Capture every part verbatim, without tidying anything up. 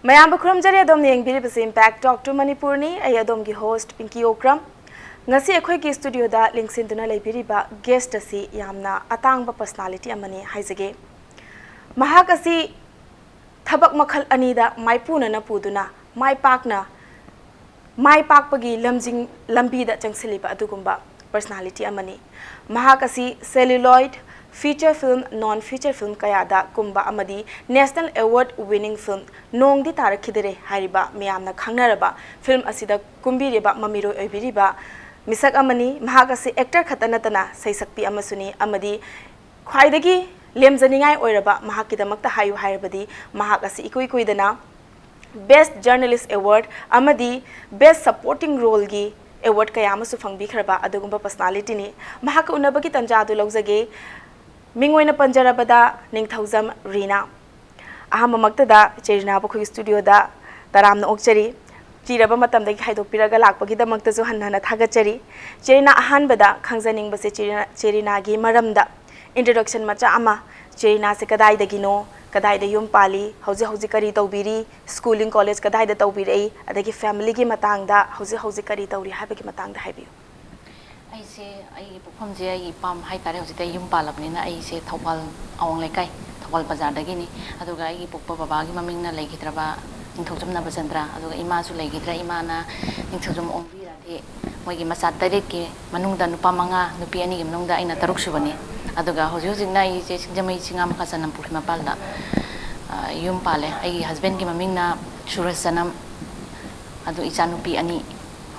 ꯃꯌꯥꯝꯕꯨ ꯈꯨꯔꯨꯝꯖꯔꯤ꯫ ꯑꯗꯣꯝꯅ ꯌꯦꯡꯕꯤꯔꯤꯕꯁꯤ Impact Talk to Manipurꯅꯤ꯫ ꯑꯩ ꯑꯗꯣꯝꯒꯤ host ꯄꯤꯡꯀꯤ ꯑꯣꯀ꯭ꯔꯝ꯫ ꯉꯁꯤ ꯑꯩꯈꯣꯏꯒꯤ studioꯗ ꯂꯦꯡꯁꯤꯟꯗꯨꯅ ꯂꯩꯕꯤꯔꯤꯕ guest ꯑꯁꯤ ꯌꯥꯝꯅ ꯑꯇꯥꯡꯕ personality ꯑꯃꯅꯤ ꯍꯥꯏꯖꯒꯦ꯫ ꯃꯍꯥꯛ ꯑꯁꯤ ꯊꯕꯛ ꯃꯈꯜ ꯑꯅꯤꯗ ꯃꯥꯏꯄꯨꯅꯅ ꯄꯨꯗꯨꯅ ꯃꯥꯏ ꯄꯥꯛꯅ ꯃꯥꯏ ꯄꯥꯛꯄꯒꯤ ꯂꯝꯖꯤꯡ ꯂꯝꯕꯤꯗ ꯆꯪꯁꯤꯜꯂꯤꯕ ꯑꯗꯨꯒꯨꯝꯕ personality ꯑꯃꯅꯤ꯫ ꯃꯍꯥꯛ ꯑꯁꯤ celluloid, feature film, non feature film ꯀꯌꯥꯗ ꯀꯨꯝꯕ ꯑꯃꯗꯤ national award winning film ꯅꯣꯡꯗꯤ ꯇꯥꯔꯛꯈꯤꯗꯔꯦ ꯍꯥꯏꯔꯤꯕ ꯃꯤꯌꯥꯝꯅ ꯈꯪꯅꯔꯕ film ꯑꯁꯤꯗ ꯀꯨꯝꯕꯤꯔꯤꯕ ꯃꯃꯤꯔꯣꯏ ꯑꯣꯏꯕꯤꯔꯤꯕ ꯃꯤꯁꯛ ꯑꯃꯅꯤ꯫ ꯃꯍꯥꯛ ꯑꯁꯤ actor ꯈꯛꯇ ꯅꯠꯇꯅ ꯁꯩꯁꯛꯄꯤ ꯑꯃꯁꯨꯅꯤ ꯑꯃꯗꯤ ꯈ꯭ꯋꯥꯏꯗꯒꯤ ꯂꯦꯝꯖꯅꯤꯡꯉꯥꯏ ꯑꯣꯏꯔꯕ ꯃꯍꯥꯛꯀꯤꯗꯃꯛꯇ ꯍꯥꯏꯌꯨ ꯍꯥꯏꯔꯕꯗꯤ ꯃꯍꯥꯛ ꯑꯁꯤ ꯏꯀꯨꯏ ꯀꯨꯏꯗꯅ Best Journalist Award ꯑꯃꯗꯤ Best Supporting Roleꯒꯤ award ꯀꯌꯥ ꯑꯃꯁꯨ ꯐꯪꯕꯤꯈ꯭ꯔꯕ ꯑꯗꯨꯒꯨꯝꯕ personalityꯅꯤ꯫ ꯃꯍꯥꯛꯀ ꯎꯅꯕꯒꯤ ꯇꯥꯟꯖꯥ ꯑꯗꯨ ꯂꯧꯖꯒꯦ꯫ ꯃꯤꯡ ꯑꯣꯏꯅ ꯄꯟꯖꯔꯕꯗ ꯅꯤꯡꯊꯧꯖꯝ ꯔꯤꯅꯥ꯫ ꯑꯍꯥꯟꯕꯃꯛꯇꯗ ꯆꯦ ꯔꯤꯅꯥꯕꯨ ꯑꯩꯈꯣꯏꯒꯤ studioꯗ ꯇꯔꯥꯝꯅ ꯑꯣꯛꯆꯔꯤ꯫ ꯆꯤꯔꯕ ꯃꯇꯝꯗꯒꯤ ꯈꯥꯏꯗꯣꯛꯄꯤꯔꯒ ꯂꯥꯛꯄꯒꯤꯗꯃꯛꯇꯁꯨ ꯍꯟꯅ ꯍꯟꯅ ꯊꯥꯒꯠꯆꯔꯤ꯫ ꯆꯦ ꯔꯤꯅꯥ, ꯑꯍꯥꯟꯕꯗ ꯈꯪꯖꯅꯤꯡꯕꯁꯦ ꯆꯦ ꯔꯤꯅꯥ, ꯆꯦ ꯔꯤꯅꯥꯒꯤ ꯃꯔꯝꯗ introduction ꯃꯆꯥ ꯑꯃ, ꯆꯦ ꯔꯤꯅꯥꯁꯦ ꯀꯗꯥꯏꯗꯒꯤꯅꯣ, ꯀꯗꯥꯏꯗ ꯌꯨꯝ ꯄꯥꯜꯂꯤ, ꯍꯧꯖꯤꯛ ꯍꯧꯖꯤꯛ ꯀꯔꯤ ꯇꯧꯕꯤꯔꯤ, schooling, college ꯀꯗꯥꯏꯗ ꯇꯧꯕꯤꯔꯛꯏ, ꯑꯗꯒꯤ familyꯒꯤ ꯃꯇꯥꯡꯗ ꯍꯧꯖꯤꯛ ꯍꯧꯖꯤꯛ ꯀꯔꯤ ꯇꯧꯔꯤ ꯍꯥꯏꯕꯒꯤ ꯃꯇꯥꯡꯗ ꯍꯥꯏꯕꯤꯌꯨ꯫ ꯑꯩꯁꯦ, ꯑꯩꯒꯤ ꯄꯣꯛꯐꯝꯁꯦ, ꯑꯩꯒꯤ ꯏꯄꯥꯝ ꯍꯥꯏꯇꯥꯔꯦ, ꯍꯧꯖꯤꯛꯇꯤ ꯑꯩ ꯌꯨꯝ ꯄꯥꯜꯂꯕꯅꯤꯅ ꯑꯩꯁꯦ ꯊꯧꯕꯥꯜ ꯑꯋꯥꯡ ꯂꯩꯀꯥꯏ, ꯊꯧꯕꯥꯜ ꯕꯖꯥꯔꯗꯒꯤꯅꯤ꯫ ꯑꯗꯨꯒ ꯑꯩꯒꯤ ꯄꯣꯛꯄ ꯕꯕꯥꯒꯤ ꯃꯃꯤꯡꯅ ꯂꯩꯈꯤꯗ꯭ꯔꯕ ꯅꯤꯡꯊꯧꯖꯝ ꯅꯕꯆꯟꯗ꯭ꯔ, ꯑꯗꯨꯒ ꯏꯃꯥꯁꯨ ꯂꯩꯈꯤꯗ꯭ꯔꯦ꯫ ꯏꯃꯥꯅ ꯅꯤꯡꯊꯧꯖꯝ ꯑꯣꯡꯕꯤ ꯔꯥꯙꯦ, ꯃꯣꯏꯒꯤ ꯃꯆꯥ ꯇꯔꯦꯠꯀꯤ ꯃꯅꯨꯡꯗ ꯅꯨꯄꯥ ꯃꯉꯥ, ꯅꯨꯄꯤ ꯑꯅꯤꯒꯤ ꯃꯅꯨꯡꯗ ꯑꯩꯅ ꯇꯔꯨꯛ ꯁꯨꯕꯅꯤ꯫ ꯑꯗꯨꯒ ꯍꯧꯖꯤꯛ ꯍꯧꯖꯤꯛꯅ ꯑꯩꯁꯦ ꯁꯤꯡꯖꯃꯩ ꯆꯤꯡꯉꯥ ꯃꯈꯥ ꯆꯅꯝ ꯄꯨꯈ꯭ꯔꯤ ꯃꯄꯥꯜꯗ, ꯑ, ꯌꯨꯝ ꯄꯥꯜꯂꯦ꯫ ꯑꯩꯒꯤ husbandꯀꯤ ꯃꯃꯤꯡꯅ ꯁꯨꯔꯖ ꯆꯅꯝ꯫ ꯑꯗꯨ ꯏꯆꯥꯅꯨꯄꯤ ꯑꯅꯤ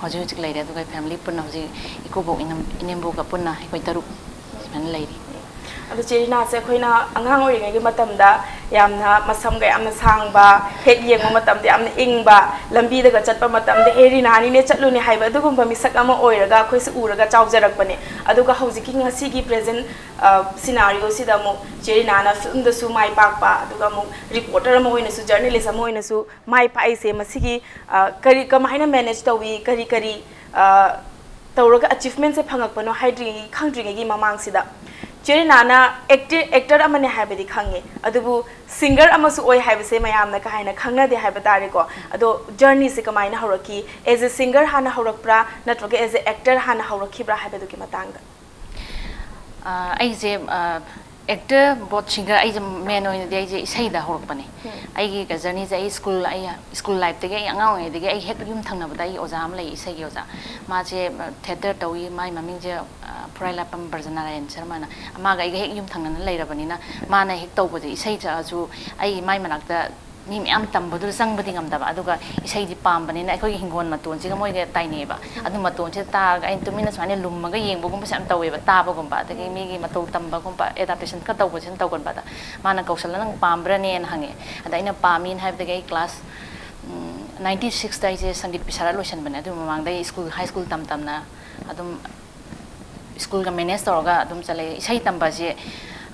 ꯍꯧꯖꯤꯛ ꯍꯧꯖꯤꯛ ꯂꯩꯔꯦ꯫ ꯑꯗꯨꯒ family ꯄꯨꯟꯅ ꯍꯧꯖꯤꯛ ꯏꯀꯨꯕꯣꯛ ꯏꯅꯝ-, ꯏꯅꯦꯝꯕꯣꯛꯀ ꯄꯨꯟꯅ ꯑꯩꯈꯣꯏ ꯇꯔꯨꯛ ꯁꯨꯃꯥꯏꯅ ꯂꯩꯔꯤ꯫ ꯑꯗꯣ ꯆꯦ ꯔꯤꯅꯥꯁꯦ ꯑꯩꯈꯣꯏꯅ ꯑꯉꯥꯡ ꯑꯣꯏꯔꯤꯉꯩꯒꯤ ꯃꯇꯝꯗ ꯌꯥꯝꯅ ꯃꯁꯝꯒ ꯌꯥꯝꯅ ꯁꯥꯡꯕ, ꯍꯦꯛ ꯌꯦꯡꯕ ꯃꯇꯝꯗ ꯌꯥꯝꯅ ꯏꯪꯕ, ꯂꯝꯕꯤꯗꯒ ꯆꯠꯄ ꯃꯇꯝꯗ "ꯑꯦ ꯔꯤꯅꯥꯅꯤꯅꯦ, ꯆꯠꯂꯨꯅꯦ" ꯍꯥꯏꯕ ꯑꯗꯨꯒꯨꯝꯕ ꯃꯤꯁꯛ ꯑꯃ ꯑꯣꯏꯔꯒ ꯑꯩꯈꯣꯏꯁꯦ ꯎꯔꯒ ꯆꯥꯎꯖꯔꯛꯄꯅꯦ꯫ ꯑꯗꯨꯒ ꯍꯧꯖꯤꯛꯀꯤ ꯉꯁꯤꯒꯤ present, ꯑ, scenarioꯁꯤꯗ ꯑꯃꯨꯛ ꯆꯦ ꯔꯤꯅꯥꯅ filmꯗꯁꯨ ꯃꯥꯏ ꯄꯥꯛꯄ, ꯑꯗꯨꯒ ꯑꯃꯨꯛ reporter ꯑꯃ ꯑꯣꯏꯅꯁꯨ, journalist ꯑꯃ ꯑꯣꯏꯅꯁꯨ ꯃꯥꯏ ꯄꯥꯛꯏꯁꯦ, ꯃꯁꯤꯒꯤ, ꯑ, ꯀꯔꯤ, ꯀꯃꯥꯏꯅ manage ꯇꯧꯏ, ꯀꯔꯤ ꯀꯔꯤ, ꯑ, ꯇꯧꯔꯒ achievementꯁꯦ ꯐꯪꯉꯛꯄꯅꯣ ꯍꯥꯏꯗ꯭ꯔꯤꯉꯩ, ꯈꯪꯗ꯭ꯔꯤꯉꯩꯒꯤ ꯃꯃꯥꯡꯁꯤꯗ, ꯆꯦ ꯔꯤꯅꯥꯅ ꯑꯦꯛꯇꯔ ꯑꯃꯅꯦ ꯍꯥꯏꯕꯗꯤ ꯈꯪꯉꯦ, ꯑꯗꯨꯕꯨ ꯁꯤꯡꯒꯔ ꯑꯃꯁꯨ ꯑꯣꯏ ꯍꯥꯏꯕꯁꯦ ꯃꯌꯥꯝꯅ ꯀꯥ ꯍꯦꯟꯅ ꯈꯪꯅꯗꯦ ꯍꯥꯏꯕ ꯇꯥꯔꯦꯀꯣ꯫ ꯑꯗꯣ ꯖꯔꯅꯤꯁꯦ ꯀꯃꯥꯏꯅ ꯍꯧꯔꯛꯈꯤ? ꯑꯦꯖ ꯑꯦ ꯁꯤꯡꯒꯔ ꯍꯥꯟꯅ ꯍꯧꯔꯛꯄ꯭ꯔꯥ, ꯅꯠꯇ꯭ꯔꯒ ꯑꯦꯖ ꯑꯦ ꯑꯦꯛꯇꯔ ꯍꯥꯟꯅ ꯍꯧꯔꯛꯈꯤꯕ꯭ꯔꯥ ꯍꯥꯏꯕꯗꯨꯒꯤ ꯃꯇꯥꯡꯗ꯫ ꯑꯩꯁꯦ ꯑꯦꯛꯇꯔ ꯕꯣꯠ ꯁꯤꯡꯒꯔ, ꯑꯩꯁꯦ ꯃꯦꯟ ꯑꯣꯏꯅꯗꯤ ꯑꯩꯁꯦ ꯏꯁꯩꯗ ꯍꯧꯔꯛꯄꯅꯦ꯫ ꯑꯩꯒꯤ ꯖꯔꯅꯤꯁꯦ ꯑꯩ ꯁ꯭ꯀꯨꯜ ꯑꯩ ꯁ꯭ꯀꯨꯜ ꯂꯥꯏꯐꯇꯒꯤ, ꯑꯩ ꯑꯉꯥꯡ ꯑꯣꯏꯔꯤꯉꯩꯗꯒꯤ ꯑꯩ ꯍꯦꯛ ꯌꯨꯝ ꯊꯪꯅꯕꯗ ꯑꯩꯒꯤ ꯑꯣꯖꯥ ꯑꯃ ꯂꯩ, ꯏꯁꯩꯒꯤ ꯑꯣꯖꯥ꯫ ꯃꯥꯁꯦ ꯊꯦꯇꯔ ꯇꯧꯏ꯫ ꯃꯥꯒꯤ ꯃꯃꯤꯡꯁꯦ ꯐꯨꯔꯥꯏꯂꯥꯠꯄꯝ ꯕ꯭ꯔꯖꯅꯥꯔꯥꯌꯟ ꯁꯔꯃꯅ꯫ ꯃꯥꯒ ꯑꯩꯒ ꯍꯦꯛ ꯌꯨꯝ ꯊꯪꯅꯅ ꯂꯩꯔꯕꯅꯤꯅ ꯃꯥꯅ ꯍꯦꯛ ꯇꯧꯕꯁꯦ, ꯏꯁꯩ ꯁꯛꯑꯁꯨ ꯑꯩ ꯃꯥꯏ ꯃꯅꯥꯛꯇ ꯃꯤ ꯃꯌꯥꯝ ꯇꯝꯕꯗꯨꯗ ꯆꯪꯕꯗꯤ ꯉꯝꯗꯕ, ꯑꯗꯨꯒ ꯏꯁꯩꯗꯤ ꯄꯥꯝꯕꯅꯤꯅ ꯑꯩꯈꯣꯏꯒꯤ ꯍꯤꯡꯒꯣꯜ ꯃꯇꯣꯟꯁꯤꯒ ꯃꯣꯏꯒ ꯇꯥꯏꯅꯩꯑꯕ꯫ ꯑꯗꯨ ꯃꯇꯣꯟꯁꯤꯗ ꯇꯥꯔꯒ ꯑꯩꯅ ꯇꯨꯃꯤꯟꯅ ꯁꯨꯃꯥꯏꯅ ꯂꯨꯝꯃꯒ ꯌꯦꯡꯕꯒꯨꯝꯕꯁꯦ ꯌꯥꯝ ꯇꯧꯋꯦꯕ, ꯇꯥꯕꯒꯨꯝꯕ, ꯑꯗꯒꯤ ꯃꯤꯒꯤ ꯃꯇꯧ ꯇꯝꯕꯒꯨꯝꯕ, ꯑꯦꯗꯥꯞꯇꯦꯁꯟ ꯈꯔ ꯇꯧꯕꯁꯦ ꯑꯗꯨꯝ ꯇꯧꯒꯟꯕ꯫ ꯑꯗ ꯃꯥꯅ ꯀꯧꯁꯜꯂ "ꯅꯪ ꯄꯥꯝꯕ꯭ꯔꯅꯦꯅ?" ꯍꯪꯉꯦ꯫ ꯑꯗ ꯑꯩꯅ "ꯄꯥꯝꯃꯤꯅ" ꯍꯥꯏꯕꯗꯒꯤ ꯑꯩ ꯀ꯭ꯂꯥꯁ ꯅꯥꯏꯟꯇꯤ ꯁꯤꯛꯁꯇ ꯑꯩꯁꯦ ꯁꯪꯒꯤꯠ ꯕꯤꯁꯥꯔꯠ ꯂꯣꯏꯁꯟꯕꯅꯦ꯫ ꯑꯗꯨ ꯃꯃꯥꯡꯗ ꯑꯩ ꯁ꯭ꯀꯨꯜ, ꯍꯥꯏ ꯁ꯭ꯀꯨꯜ ꯇꯝ ꯇꯝꯅ ꯑꯗꯨꯝ ꯁ꯭ꯀꯨꯜꯒ ꯃꯦꯅꯦꯖ ꯇꯧꯔꯒ ꯑꯗꯨꯝ ꯆꯠꯂꯦ꯫ ꯏꯁꯩ ꯇꯝꯕꯁꯦ,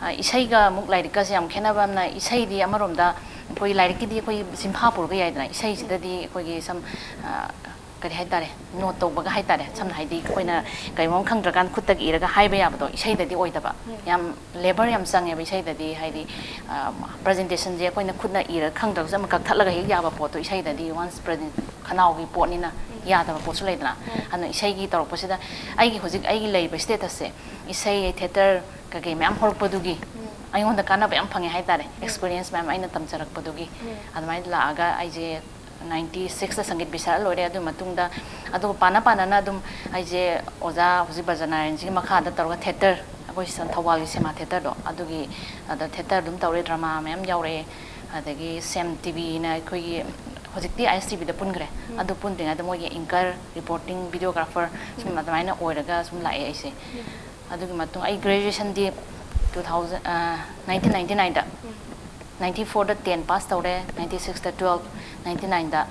ꯑ, ꯏꯁꯩꯒ ꯑꯃꯨꯛ ꯂꯥꯏꯔꯤꯛꯀꯁꯦ ꯌꯥꯝ ꯈꯦꯠꯅꯕ ꯑꯃꯅ, ꯏꯁꯩꯗꯤ ꯑꯃꯔꯣꯝꯗ ꯑꯩꯈꯣꯏ ꯂꯥꯏꯔꯤꯛꯀꯤꯗꯤ ꯑꯩꯈꯣꯏ ꯆꯤꯟꯐꯥ ꯄꯨꯔꯒ ꯌꯥꯏꯗꯅ, ꯏꯁꯩꯁꯤꯗꯗꯤ ꯑꯩꯈꯣꯏꯒꯤ ꯁꯝ, ꯑ, ꯀꯔꯤ ꯍꯥꯏꯇꯥꯔꯦ, ꯅꯣꯠ ꯇꯧꯕꯒ ꯍꯥꯏꯇꯥꯔꯦ, ꯁꯝꯅ ꯍꯥꯏꯗꯤ ꯑꯩꯈꯣꯏꯅ ꯀꯔꯤꯒꯨꯝꯕ ꯈꯪꯗ꯭ꯔꯀꯥꯟꯗ ꯈꯨꯠꯇꯒꯤ ꯏꯔꯒ ꯍꯥꯏꯕ ꯌꯥꯕꯗꯣ ꯏꯁꯩꯗꯗꯤ ꯑꯣꯏꯗꯕ꯫ ꯌꯥꯝ ꯂꯦꯕꯔ ꯌꯥꯝ ꯆꯪꯉꯦꯕ ꯏꯁꯩꯗꯗꯤ, ꯍꯥꯏꯗꯤ, ꯑ, ꯄ꯭ꯔꯖꯦꯟꯇꯦꯁꯟꯁꯦ ꯑꯩꯈꯣꯏꯅ ꯈꯨꯠꯅ ꯏꯔꯒ ꯈꯪꯗ꯭ꯔꯒꯁꯨ ꯑꯃ ꯀꯛꯊꯠꯂꯒ ꯍꯦꯛ ꯌꯥꯕ ꯄꯣꯠꯇꯣ ꯏꯁꯩꯗꯗꯤ ꯋꯥꯟꯁ ꯄ꯭ꯔꯖꯦꯟ ꯈꯅꯥꯎꯒꯤ ꯄꯣꯠꯅꯤꯅ ꯌꯥꯗꯕ ꯄꯣꯠꯁꯨ ꯂꯩꯗꯅ꯫ ꯑꯗꯨꯅ ꯏꯁꯩꯒꯤ ꯇꯧꯔꯛꯄꯁꯤꯗ ꯑꯩꯒꯤ ꯍꯧꯖꯤꯛ ꯑꯩꯒꯤ ꯂꯩꯔꯤꯕ ꯁ꯭ꯇꯦꯇꯁꯁꯦ, ꯏꯁꯩ, ꯊꯦꯇꯔ ꯀꯩꯀꯩ ꯃꯌꯥꯝ ꯍꯧꯔꯛꯄꯗꯨꯒꯤ ꯑꯩꯉꯣꯟꯗ ꯀꯥꯟꯅꯕ ꯌꯥꯝ ꯐꯪꯉꯦ ꯍꯥꯏꯇꯥꯔꯦ꯫ ꯑꯦꯛꯁꯄꯤꯔꯤꯌꯦꯟꯁ ꯃꯌꯥꯝ ꯑꯩꯅ ꯇꯝꯖꯔꯛꯄꯗꯨꯒꯤ꯫ ꯑꯗꯨꯃꯥꯏꯅ ꯂꯥꯛꯑꯒ ꯑꯩꯁꯦ ꯅꯥꯏꯟꯇꯤ ꯁꯤꯛꯁꯇ ꯁꯪꯒꯤꯠ ꯕꯤꯁꯥꯔꯠ ꯂꯣꯏꯔꯦ꯫ ꯑꯗꯨ ꯃꯇꯨꯡꯗ, ꯑꯗꯨꯒ ꯄꯥꯅ ꯄꯥꯅꯅ ꯑꯗꯨꯝ ꯑꯩꯁꯦ ꯑꯣꯖꯥ ꯍꯧꯖꯤꯛ ꯕ꯭ꯔꯖꯅꯥꯔꯥꯌꯟꯁꯤꯒꯤ ꯃꯈꯥꯗ ꯇꯧꯔꯒ ꯊꯦꯇꯔ, ꯑꯩꯈꯣꯏ ꯁ-, ꯊꯧꯕꯥꯜꯒꯤ ꯁꯤꯃꯥ ꯊꯦꯇꯔꯗꯣ, ꯑꯗꯨꯒꯤ, ꯑꯗ ꯊꯦꯇꯔ ꯑꯗꯨꯝ ꯇꯧꯔꯦ, ꯗ꯭ꯔꯃꯥ ꯃꯌꯥꯝ ꯌꯥꯎꯔꯛꯑꯦ꯫ ꯑꯗꯒꯤ ꯁꯦꯝ ꯇꯤꯚꯤꯅ ꯑꯩꯈꯣꯏꯒꯤ, ꯍꯧꯖꯤꯛꯇꯤ ꯑꯥꯏ ꯑꯦꯁ ꯇꯤꯚꯤꯗ ꯄꯨꯟꯈ꯭ꯔꯦ꯫ ꯑꯗꯨ ꯄꯨꯟꯗ꯭ꯔꯤꯉꯩꯗ ꯃꯣꯏꯒꯤ ꯑꯦꯡꯀꯔ, ꯔꯤꯄꯣꯔꯇꯤꯡ, ꯚꯤꯗꯤꯑꯣꯒ꯭ꯔꯥꯐꯔ ꯁꯨꯝ ꯑꯗꯨꯃꯥꯏꯅ ꯑꯣꯏꯔꯒ ꯁꯨꯝ ꯂꯥꯛꯑꯦ ꯑꯩꯁꯦ꯫ ꯑꯗꯨꯒꯤ ꯃꯇꯨꯡ ꯑꯩ ꯒ꯭ꯔꯦꯖꯨꯑꯦꯁꯟꯗꯤ ꯇꯨ ꯊꯥꯎꯖꯟ, ꯅꯥꯏꯟꯇꯤꯟ ꯅꯥꯏꯟꯇꯤ ꯅꯥꯏꯟꯗ, ꯅꯥꯏꯟꯇꯤ ꯐꯣꯔꯗ ꯇꯦꯟ ꯄꯥꯁ ꯇꯧꯔꯦ, ꯅꯥꯏꯟꯇꯤ ꯁꯤꯛꯁꯇ ꯇꯨꯋꯦꯜꯐ, ꯅꯥꯏꯟꯇꯤ ꯅꯥꯏꯟꯗ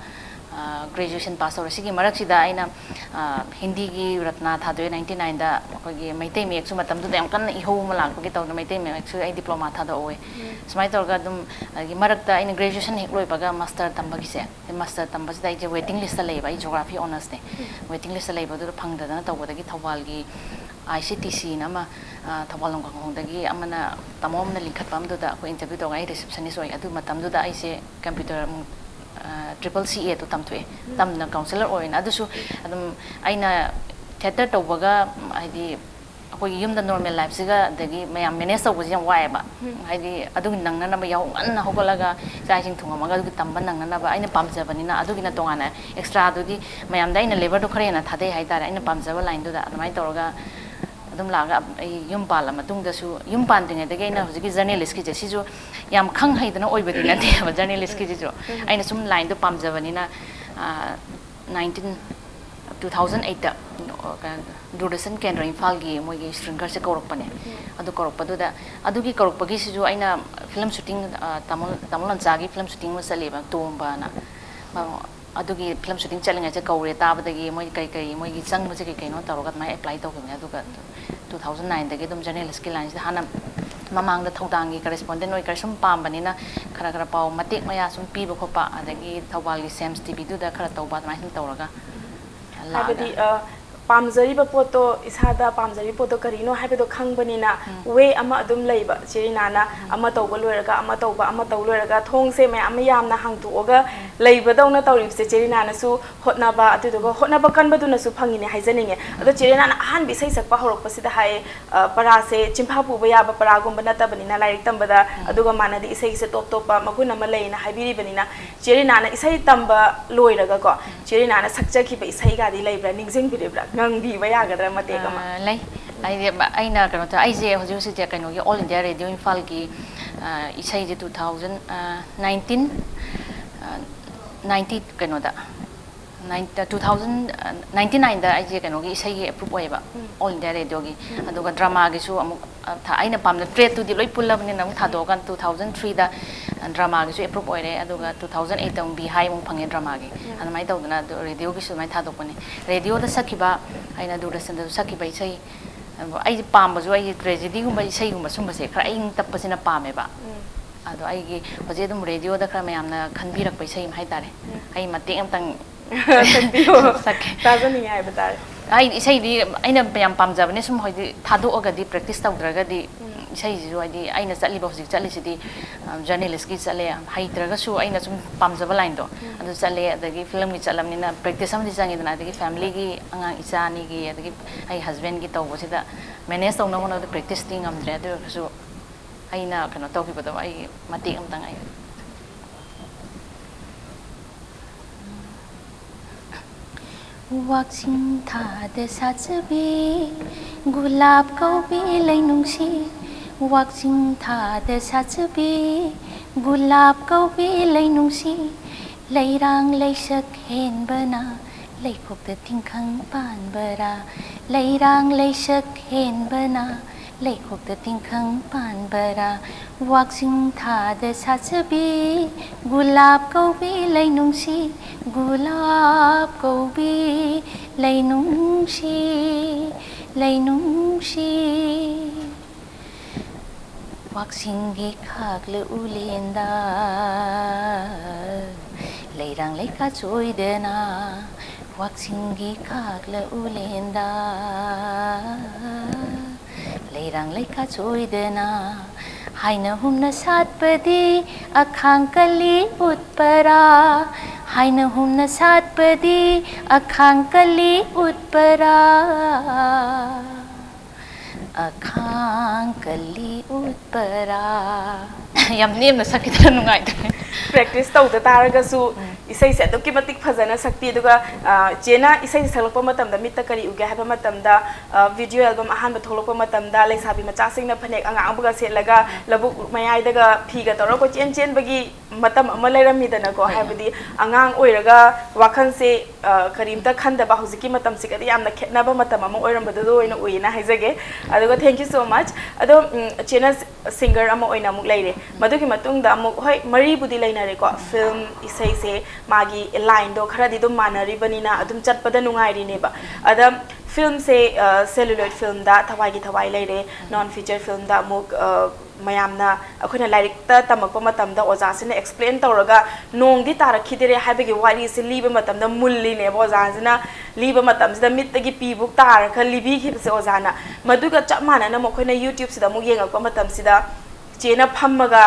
ꯒ꯭ꯔꯦꯖꯨꯑꯦꯁꯟ ꯄꯥꯁ ꯇꯧꯔꯦ꯫ ꯁꯤꯒꯤ ꯃꯔꯛꯁꯤꯗ ꯑꯩꯅ, ꯑ, ꯍꯤꯟꯗꯤꯒꯤ ꯔꯠꯅꯥ ꯊꯥꯗꯣꯛꯑꯦ ꯅꯥꯏꯟꯇꯤ ꯅꯥꯏꯟꯗ꯫ ꯑꯩꯈꯣꯏꯒꯤ ꯃꯩꯇꯩ ꯃꯌꯦꯛꯁꯨ ꯃꯇꯝꯗꯨꯗ ꯌꯥꯝ ꯀꯟꯅ ꯏꯍꯧ ꯑꯃ ꯂꯥꯛꯄꯒꯤ ꯇꯧꯗꯅ ꯃꯩꯇꯩ ꯃꯌꯦꯛꯁꯨ ꯑꯩ ꯗꯤꯄ꯭ꯂꯣꯃꯥ ꯊꯥꯗꯣꯛꯍꯧꯋꯦ꯫ ꯁꯨꯃꯥꯏꯅ ꯇꯧꯔꯒ ꯑꯗꯨꯝ, ꯑꯗꯒꯤ ꯃꯔꯛꯇ ꯑꯩꯅ ꯒ꯭ꯔꯦꯖꯨꯑꯦꯁꯟ ꯍꯦꯛ ꯂꯣꯏꯕꯒ ꯃꯥꯁꯇꯔ ꯇꯝꯕꯒꯤꯁꯦ, ꯃꯥꯁꯇꯔ ꯇꯝꯕꯁꯤꯗ ꯑꯩꯁꯦ ꯋꯦꯇꯤꯡ ꯂꯤꯁꯇ ꯂꯩꯌꯦꯕ, ꯑꯩ ꯖꯣꯒ꯭ꯔꯥꯐꯤ ꯑꯣꯅꯔꯁꯅꯦ꯫ ꯋꯦꯇꯤꯡ ꯂꯤꯁꯇ ꯂꯩꯕꯗꯨꯗ ꯐꯪꯗꯗꯅ ꯇꯧꯕꯗꯒꯤ ꯊꯧꯕꯥꯜꯒꯤ ꯑꯥꯏ ꯁꯤ ꯇꯤ ꯁꯤꯅ ꯑꯃ, ꯑ, ꯊꯧꯕꯥꯜ ꯂꯣꯡꯈꯣꯡꯗꯒꯤ ꯑꯃꯅ, ꯇꯥꯃꯣ ꯑꯃꯅ ꯂꯤꯡꯈꯠꯄ ꯑꯃꯗꯨꯗ ꯑꯩꯈꯣꯏ interview ꯇꯧꯔꯒ ꯑꯩ receptionist ꯑꯣꯏ꯫ ꯑꯗꯨ ꯃꯇꯝꯗꯨꯗ ꯑꯩꯁꯦ computer ꯑꯃꯨꯛ, ꯑ, triple C A ꯗꯣ ꯇꯝꯊꯣꯛꯑꯦ꯫ ꯎꯝ꯫ ꯇꯝꯅ counsellor ꯑꯣꯏꯅ꯫ ꯑꯗꯨꯁꯨ ꯑꯗꯨꯝ ꯑꯩꯅ theatre ꯇꯧꯕꯒ, ꯍꯥꯏꯗꯤ, ꯑꯩꯈꯣꯏꯒꯤ ꯌꯨꯝꯗ normal lifeꯁꯤꯒ ꯑꯗꯒꯤ ꯃꯌꯥꯝ manage ꯇꯧꯕꯁꯦ ꯌꯥꯝ ꯋꯥꯏꯑꯦꯕ꯫ ꯎꯝ꯫ ꯍꯥꯏꯗꯤ, ꯑꯗꯨꯒꯤ ꯅꯪꯅꯅꯕ ꯌꯥꯍꯧ ꯉꯟꯅ ꯍꯧꯒꯠꯂꯒ ꯆꯥꯛ ꯏꯁꯤꯡ ꯊꯣꯡꯉꯝꯃꯒ ꯑꯗꯨꯒꯤ ꯇꯝꯕ ꯅꯪꯅꯅꯕ ꯑꯩꯅ ꯄꯥꯝꯖꯕꯅꯤꯅ ꯑꯗꯨꯒꯤꯅ ꯇꯣꯉꯥꯟꯅ extra ꯑꯗꯨꯗꯤ ꯃꯌꯥꯝꯗ ꯑꯩꯅ labourꯗꯣ ꯈꯔ ꯍꯦꯟꯅ ꯊꯥꯗꯩ ꯍꯥꯏꯇꯥꯔꯦ꯫ ꯑꯩꯅ ꯄꯥꯝꯖꯕ lineꯗꯨꯗ ꯑꯗꯨꯃꯥꯏꯅ ꯇꯧꯔꯒ ꯑꯗꯨꯝ ꯂꯥꯛꯑꯒ ꯑꯩ ꯌꯨꯝ ꯄꯥꯜꯂ ꯃꯇꯨꯡꯗꯁꯨ, ꯌꯨꯝ ꯄꯥꯟꯗ꯭ꯔꯤꯉꯩꯗꯒꯤ ꯑꯩꯅ ꯍꯧꯖꯤꯛꯀꯤ journalistꯀꯤꯁꯦ, ꯁꯤꯁꯨ ꯌꯥꯝ ꯈꯪ ꯍꯩꯗꯅ ꯑꯣꯏꯕꯗꯤ ꯅꯠꯇꯦꯕ journalistꯀꯤꯁꯤꯁꯨ꯫ ꯎꯝ꯫ ꯑꯩꯅ ꯁꯨꯝ lineꯗꯣ ꯄꯥꯝꯖꯕꯅꯤꯅ, ꯑ, nineteen, two thousand eightꯇ, ꯑ, ꯀꯩꯅꯣ, ꯗꯨꯔꯗꯔꯁꯟ ꯀꯦꯟꯗ꯭ꯔ ꯏꯝꯐꯥꯜꯒꯤ ꯃꯣꯏꯒꯤ shrinkerꯁꯦ ꯀꯧꯔꯛꯄꯅꯦ꯫ ꯎꯝ꯫ ꯑꯗꯨ ꯀꯧꯔꯛꯄꯗꯨꯗ, ꯑꯗꯨꯒꯤ ꯀꯧꯔꯛꯄꯒꯤꯁꯤꯁꯨ ꯑꯩꯅ film shooting, ꯑ, ꯇꯥꯃꯣ, ꯇꯥꯃꯣ ꯂꯟꯆꯥꯒꯤ film shooting ꯑꯃ ꯆꯠꯂꯦꯕ, ꯇꯣꯝꯕꯅ꯫ ꯑ, ꯑꯗꯨꯒꯤ film shooting ꯆꯠꯂꯤꯉꯩꯁꯦ ꯀꯧꯔꯦ ꯇꯥꯕꯗꯒꯤ ꯃꯣꯏ ꯀꯔꯤ ꯀꯔꯤ, ꯃꯣꯏꯒꯤ ꯆꯪꯕꯁꯦ ꯀꯩ ꯀꯩꯅꯣ ꯇꯧꯔꯒ ꯑꯗꯨꯃꯥꯏꯅ apply ꯇꯧꯈꯤꯕꯅꯦ꯫ ꯑꯗꯨꯒ two thousand nineꯗꯒꯤ ꯑꯗꯨꯝ journalistꯀꯤ lineꯁꯤꯗ, ꯍꯥꯟꯅ ꯃꯃꯥꯡꯗ ꯊꯧꯗꯥꯡꯒꯤ correspondent ꯑꯣꯏ ꯈꯔ ꯁꯨꯝ ꯄꯥꯝꯕꯅꯤꯅ ꯈꯔ ꯈꯔ ꯄꯥꯎ ꯃꯇꯦꯛ ꯃꯌꯥ ꯁꯨꯝ ꯄꯤꯕ ꯈꯣꯠꯄ, ꯑꯗꯒꯤ ꯊꯧꯕꯥꯜꯒꯤ ꯁꯦꯝꯁ ꯇꯤꯚꯤꯗꯨꯗ ꯈꯔ ꯇꯧꯕ, ꯑꯗꯨꯃꯥꯏꯅ ꯁꯨꯝ ꯇꯧꯔꯒ ꯂꯥꯛꯑꯒ꯫ ꯍꯥꯏꯕꯗꯤ, ꯑ, ꯄꯥꯝꯖꯔꯤꯕ ꯄꯣꯠꯇꯣ, ꯏꯁꯥꯗ ꯄꯥꯝꯖꯔꯤꯕ ꯄꯣꯠꯇꯣ ꯀꯔꯤꯅꯣ ꯍꯥꯏꯕꯗꯣ ꯈꯪꯕꯅꯤꯅ, ꯎꯝ꯫ Way ꯑꯃ ꯑꯗꯨꯝ ꯂꯩꯕ꯫ ꯆꯦ ꯔꯤꯅꯥꯅ ꯎꯝ꯫ ꯑꯃ ꯇꯧꯕ ꯂꯣꯏꯔꯒ ꯑꯃ ꯇꯧꯕ, ꯑꯃ ꯇꯧ ꯂꯣꯏꯔꯒ ꯊꯣꯡꯁꯦ ꯃꯌꯥꯝ ꯑꯃ ꯌꯥꯝꯅ ꯍꯥꯡꯇꯣꯛꯑꯒ ꯎꯝ꯫ ꯂꯩꯕꯗꯧꯅ ꯇꯧꯔꯤꯕꯁꯦ ꯆꯦ ꯔꯤꯅꯥꯅꯁꯨ ꯍꯣꯠꯅꯕ, ꯑꯗꯨꯗꯨꯒ ꯎꯝ꯫ ꯍꯣꯠꯅꯕ ꯀꯟꯕꯗꯨꯅꯁꯨ ꯐꯪꯉꯤꯅꯦ ꯍꯥꯏꯖꯅꯤꯡꯉꯦ꯫ ꯑꯗꯣ ꯎꯝ꯫ ꯆꯦ ꯔꯤꯅꯥꯅ ꯑꯍꯥꯟꯕ ꯏꯁꯩ ꯁꯛꯄ ꯍꯧꯔꯛꯄꯁꯤꯗ ꯍꯥꯏ, ꯑ, ꯄꯔꯥꯁꯦ ꯆꯤꯟꯐꯥ ꯄꯨꯕ ꯌꯥꯕ ꯄꯔꯥꯒꯨꯝꯕ ꯅꯠꯇꯕꯅꯤꯅ, ꯂꯥꯏꯔꯤꯛ ꯇꯝꯕꯗ ꯎꯝ꯫ ꯑꯗꯨꯒ ꯃꯥꯟꯅꯗꯤ ꯏꯁꯩꯒꯤꯁꯦ ꯇꯣꯞ ꯇꯣꯞꯄ ꯃꯒꯨꯟ ꯑꯃ ꯂꯩꯅ ꯍꯥꯏꯕꯤꯔꯤꯕꯅꯤꯅ, ꯎꯝ꯫ ꯆꯦ ꯔꯤꯅꯥꯅ ꯏꯁꯩ ꯇꯝꯕ ꯂꯣꯏꯔꯒꯀꯣ, ꯎꯝ꯫ ꯆꯦ ꯔꯤꯅꯥꯅ ꯁꯛꯆꯈꯤꯕ ꯏꯁꯩꯒꯗꯤ ꯂꯩꯕ꯭ꯔꯥ? ꯅꯤꯡꯁꯤꯡꯕꯤꯔꯤꯕ꯭ꯔꯥ? ꯉꯪꯕꯤꯕ ꯌꯥꯒꯗ꯭ꯔꯥ ꯃꯇꯦꯛ ꯑꯃ? ꯑ, ꯂꯩ꯫ ꯑꯩꯗꯤ ꯑꯩꯅ ꯀꯩꯅꯣ ꯇꯧ-, ꯑꯩꯁꯦ ꯍꯧꯖꯤꯛ ꯍꯧꯖꯤꯛꯁꯦ ꯀꯩꯅꯣꯒꯤ All India Radio ꯏꯝꯐꯥꯜꯒꯤ, ꯑ, ꯏꯁꯩꯁꯦ two thousand, ꯑ, nineteen, ꯑ, ninety ꯀꯩꯅꯣꯗ, nine-, two thousand, ꯑ, ninety nineꯗ ꯑꯩꯁꯦ ꯀꯩꯅꯣꯒꯤ ꯏꯁꯩꯒꯤ approve ꯑꯣꯏꯌꯦꯕ, ꯎꯝ꯫ All India Radioꯒꯤ꯫ ꯎꯝ꯫ ꯑꯗꯨꯒ dramaꯒꯤꯁꯨ ꯑꯃꯨꯛ, ꯑ, ꯊꯥ-, ꯑꯩꯅ ꯄꯥꯝꯅ threadꯇꯨꯗꯤ ꯂꯣꯏ ꯄꯨꯜꯂꯕꯅꯤꯅ ꯑꯃꯨꯛ ꯎꯝ꯫ ꯊꯥꯗꯣꯛꯑꯀꯥꯟꯗ two thousand threeꯗ dramaꯒꯤꯁꯨ approve ꯑꯣꯏꯔꯦ, ꯑꯗꯨꯒ two thousand eightꯇ ꯑꯃꯨꯛ B High ꯑꯃꯨꯛ ꯐꯪꯉꯦ dramaꯒꯤ꯫ ꯎꯝ꯫ ꯑꯗꯨꯃꯥꯏꯅ ꯇꯧꯗꯅ ꯑꯗꯨ radioꯒꯤꯁꯨ ꯑꯗꯨꯃꯥꯏꯅ ꯊꯥꯗꯣꯛꯄꯅꯦ꯫ Radioꯗ ꯁꯛꯈꯤꯕ, ꯑꯩꯅ ꯗꯨꯔꯗꯔꯁꯟꯗꯁꯨ ꯁꯛꯈꯤꯕ ꯏꯁꯩ, ꯑꯗꯨꯕꯨ ꯑꯩꯁꯦ ꯄꯥꯝꯕꯁꯨ, ꯑꯩꯁꯦ tragedyꯒꯨꯝꯕ ꯏꯁꯩꯒꯨꯝꯕ ꯁꯨꯝꯕꯁꯦ ꯈꯔ ꯏꯪ ꯇꯞꯄꯁꯤꯅ ꯄꯥꯝꯃꯦꯕ꯫ ꯎꯝ꯫ ꯑꯗꯣ ꯑꯩꯒꯤ ꯍꯧꯖꯤꯛ ꯑꯗꯨꯝ radioꯗ ꯈꯔ ꯃꯌꯥꯝꯅ ꯈꯟꯕꯤꯔꯛꯄ ꯏꯁꯩ ꯑꯃ ꯍꯥꯏꯇꯥꯔꯦ꯫ ꯎꯝ꯫ ꯑꯩ ꯃꯇꯦꯛ ꯑꯃꯇꯪ ꯁꯛꯄꯤꯌꯣ꯫ ꯁꯛꯀꯦ꯫ ꯇꯥꯖꯅꯤꯡꯉꯦ ꯍꯥꯏꯕ ꯇꯥꯔꯦ꯫ ꯑꯩ ꯏꯁꯩꯗꯤ ꯑꯩꯅ ꯌꯥꯝ ꯄꯥꯝꯖꯕꯅꯦ꯫ ꯁꯨꯝ ꯍꯥꯏꯗꯤ ꯊꯥꯗꯣꯛꯑꯒꯗꯤ, ꯄ꯭ꯔꯦꯛꯇꯤꯁ ꯇꯧꯗ꯭ꯔꯒꯗꯤ, ꯏꯁꯩꯁꯤꯁꯨ ꯍꯥꯏꯗꯤ ꯑꯩꯅ ꯆꯠꯂꯤꯕ, ꯍꯧꯖꯤꯛ ꯆꯠꯂꯤꯁꯤꯗꯤ ꯖꯔꯅꯦꯂꯤꯁꯀꯤ ꯆꯠꯂꯦ꯫ ꯍꯩꯇ꯭ꯔꯒꯁꯨ ꯑꯩꯅ ꯁꯨꯝ ꯄꯥꯝꯖꯕ ꯂꯥꯏꯟꯗꯣ ꯑꯗꯨ ꯆꯠꯂꯦ꯫ ꯑꯗꯒꯤ ꯐꯤꯂꯝꯒꯤ ꯆꯠꯂꯕꯅꯤꯅ ꯄ꯭ꯔꯦꯛꯇꯤꯁ ꯑꯃꯗꯤ ꯆꯪꯉꯤꯗꯅ, ꯑꯗꯒꯤ ꯐꯦꯃꯤꯂꯤꯒꯤ, ꯑꯉꯥꯡ ꯏꯆꯥ ꯑꯅꯤꯒꯤ, ꯑꯗꯒꯤ ꯑꯩ ꯍꯁꯕꯦꯟꯒꯤ ꯇꯧꯕꯁꯤꯗ ꯃꯦꯅꯦꯖ ꯇꯧꯅꯕ ꯍꯣꯠꯅꯕꯗ ꯄ꯭ꯔꯦꯛꯇꯤꯁꯇꯤ ꯉꯝꯗ꯭ꯔꯦ꯫ ꯑꯗꯨ ꯑꯣꯏꯔꯒꯁꯨ ꯑꯩꯅ ꯀꯩꯅꯣ ꯇꯧꯈꯤꯕꯗꯣ ꯑꯩ ꯃꯇꯦꯛ ꯑꯃꯇꯪ ꯑꯩ ꯋꯥꯛꯆꯤꯡ ꯊꯥꯗ ꯁꯥꯠꯆꯕꯤ ꯒꯨꯂꯥꯞ ꯀꯧꯕꯤ ꯂꯩꯅꯨꯡꯁꯤ, ꯋꯥꯛꯆꯤꯡ ꯊꯥꯗ ꯁꯥꯠꯆꯕꯤ ꯒꯨꯂꯥꯞ ꯀꯧꯕꯤ ꯂꯩꯅꯨꯡꯁꯤ, ꯂꯩꯔꯥꯡ ꯂꯩꯁꯛ ꯍꯦꯟꯕꯅ ꯂꯩꯈꯣꯛꯇ ꯇꯤꯡꯈꯪ ꯄꯥꯟꯕꯔꯥ, ꯂꯩꯔꯥꯡ ꯂꯩꯁꯛ ꯍꯦꯟꯕꯅ ꯂꯩꯈꯣꯛꯇ ꯇꯤꯡꯈꯪ ꯄꯥꯟꯕꯔꯥ, ꯋꯥꯛꯆꯤꯡ ꯊꯥꯗ ꯁꯥꯠꯆꯕꯤ ꯒꯨꯂꯥꯞ ꯀꯧꯕꯤ ꯂꯩꯅꯨꯡꯁꯤ, ꯒꯨꯂꯥꯞ ꯀꯧꯕꯤ ꯂꯩꯅꯨꯡꯁꯤ, ꯂꯩꯅꯨꯡꯁꯤ꯫ ꯋꯥꯛꯆꯤꯡꯒꯤ ꯈꯥꯛꯂ ꯎꯂꯦꯟꯗ ꯂꯩꯔꯥꯡ ꯂꯩꯀꯥ ꯆꯣꯏꯗꯅ, ꯋꯥꯛꯆꯤꯡꯒꯤ ꯈꯥꯛꯂ ꯎꯂꯦꯟꯗ ꯂꯩꯔꯥꯡ ꯂꯩꯀꯥ ꯆꯣꯏꯗꯅ, ꯍꯥꯏꯅ ꯍꯨꯝꯅ ꯁꯥꯠꯄꯗꯤ ꯑꯈꯥꯡ ꯀꯜꯂꯤ ꯎꯠꯄꯔꯥ, ꯍꯥꯏꯅ ꯍꯨꯝꯅ ꯁꯥꯠꯄꯗꯤ ꯑꯈꯥꯡ ꯀꯜꯂꯤ ꯎꯠꯄꯔꯥ, ꯑꯈꯥꯡ ꯀꯜꯂꯤ ꯎꯠꯄꯔꯥ꯫ ꯌꯥꯝ ꯅꯦꯝꯅ ꯁꯛꯈꯤꯗꯅ ꯅꯨꯡꯉꯥꯏꯇ꯭ꯔꯦ꯫ ꯄ꯭ꯔꯦꯛꯇꯤꯁ ꯇꯧꯗ ꯇꯥꯔꯒꯁꯨ ꯏꯁꯩꯁꯦ ꯑꯗꯨꯛꯀꯤ ꯃꯇꯤꯛ ꯐꯖꯅ ꯁꯛꯄꯤ꯫ ꯑꯗꯨꯒ ꯆꯦꯅ ꯏꯁꯩꯁꯦ ꯁꯛꯂꯛꯄ ꯃꯇꯝꯗ ꯃꯤꯠꯇ ꯀꯔꯤ ꯎꯒꯦ ꯍꯥꯏꯕ ꯃꯇꯝꯗ, ꯚꯤꯗꯤꯑꯣ ꯑꯦꯜꯕꯝ ꯑꯍꯥꯟꯕ ꯊꯣꯛꯂꯛꯄ ꯃꯇꯝꯗ ꯂꯩꯁꯥꯕꯤ ꯃꯆꯥꯁꯤꯡꯅ ꯐꯅꯦꯛ ꯑꯉꯥꯡꯕꯒ ꯁꯦꯠꯂꯒ ꯂꯧꯕꯨꯛ ꯃꯌꯥꯏꯗꯒ ꯐꯤꯒ ꯇꯧꯔꯒ ꯀꯣꯏꯆꯦꯟ ꯆꯦꯟꯕꯒꯤ ꯃꯇꯝ ꯑꯃ ꯂꯩꯔꯝꯃꯤꯗꯅꯀꯣ꯫ ꯍꯥꯏꯕꯗꯤ ꯑꯉꯥꯡ ꯑꯣꯏꯔꯒ ꯋꯥꯈꯜꯁꯦ ꯀꯔꯤꯝꯇ ꯈꯟꯗꯕ, ꯍꯧꯖꯤꯛꯀꯤ ꯃꯇꯝꯁꯤꯒꯗꯤ ꯌꯥꯝꯅ ꯈꯦꯠꯅꯕ ꯃꯇꯝ ꯑꯃ ꯑꯣꯏꯔꯝꯕꯗꯨꯗ ꯑꯣꯏꯅ ꯎꯏꯌꯦꯅ ꯍꯥꯏꯖꯒꯦ꯫ ꯑꯗꯨꯒ thank you so much꯫ ꯑꯗꯣ ꯆꯦꯅ ꯁꯤꯡꯒꯔ ꯑꯃ ꯑꯣꯏꯅ ꯑꯃꯨꯛ ꯂꯩꯔꯦ꯫ ꯃꯗꯨꯒꯤ ꯃꯇꯨꯡꯗ ꯑꯃꯨꯛ, ꯍꯣꯏ, ꯃꯔꯤꯕꯨꯗꯤ ꯂꯩꯅꯔꯦꯀꯣ, ꯐꯤꯂꯝ, ꯏꯁꯩꯁꯦ꯫ ꯃꯥꯒꯤ ꯂꯥꯏꯟꯗꯣ ꯈꯔꯗꯤ ꯑꯗꯨꯝ ꯃꯥꯟꯅꯔꯤꯕꯅꯤꯅ ꯑꯗꯨꯝ ꯆꯠꯄꯗ ꯅꯨꯡꯉꯥꯏꯔꯤꯅꯦꯕ꯫ ꯑꯗ ꯐꯤꯂꯝꯁꯦ ꯁꯦꯂꯨꯂꯣꯏꯗ ꯐꯤꯂꯝꯗ ꯊꯋꯥꯏꯒꯤ ꯊꯋꯥꯏ ꯂꯩꯔꯦ, ꯅꯣꯟ ꯐꯤꯆꯔ ꯐꯤꯂꯝꯗ ꯑꯃꯨꯛ ꯑ, ꯃꯌꯥꯝꯅ ꯑꯩꯈꯣꯏꯅ ꯂꯥꯏꯔꯤꯛꯇ ꯇꯝꯃꯛꯄ ꯃꯇꯝꯗ ꯑꯣꯖꯥꯁꯤꯅ ꯑꯦꯛꯁꯄ꯭ꯂꯦꯟ ꯇꯧꯔꯒ ꯅꯣꯡꯗꯤ ꯇꯥꯔꯛꯈꯤꯗꯔꯦ ꯍꯥꯏꯕꯒꯤ ꯋꯥꯔꯤꯁꯦ ꯂꯤꯕ ꯃꯇꯝꯗ ꯃꯨꯜꯂꯤꯅꯦꯕ ꯑꯣꯖꯥꯁꯤꯅ꯫ ꯂꯤꯕ ꯃꯇꯝꯁꯤꯗ ꯃꯤꯠꯇꯒꯤ ꯄꯤꯕꯨꯛ ꯇꯥꯔꯒ ꯂꯤꯕꯤꯈꯤꯕꯁꯦ ꯑꯣꯖꯥꯅ꯫ ꯃꯗꯨꯒ ꯆꯞ ꯃꯥꯟꯅꯅ ꯑꯃꯨꯛ ꯑꯩꯈꯣꯏꯅ ꯌꯨꯇ꯭ꯌꯨꯕꯁꯤꯗ ꯑꯃꯨꯛ ꯌꯦꯡꯉꯛꯄ ꯃꯇꯝꯁꯤꯗ ꯆꯦꯅ ꯐꯝꯃꯒ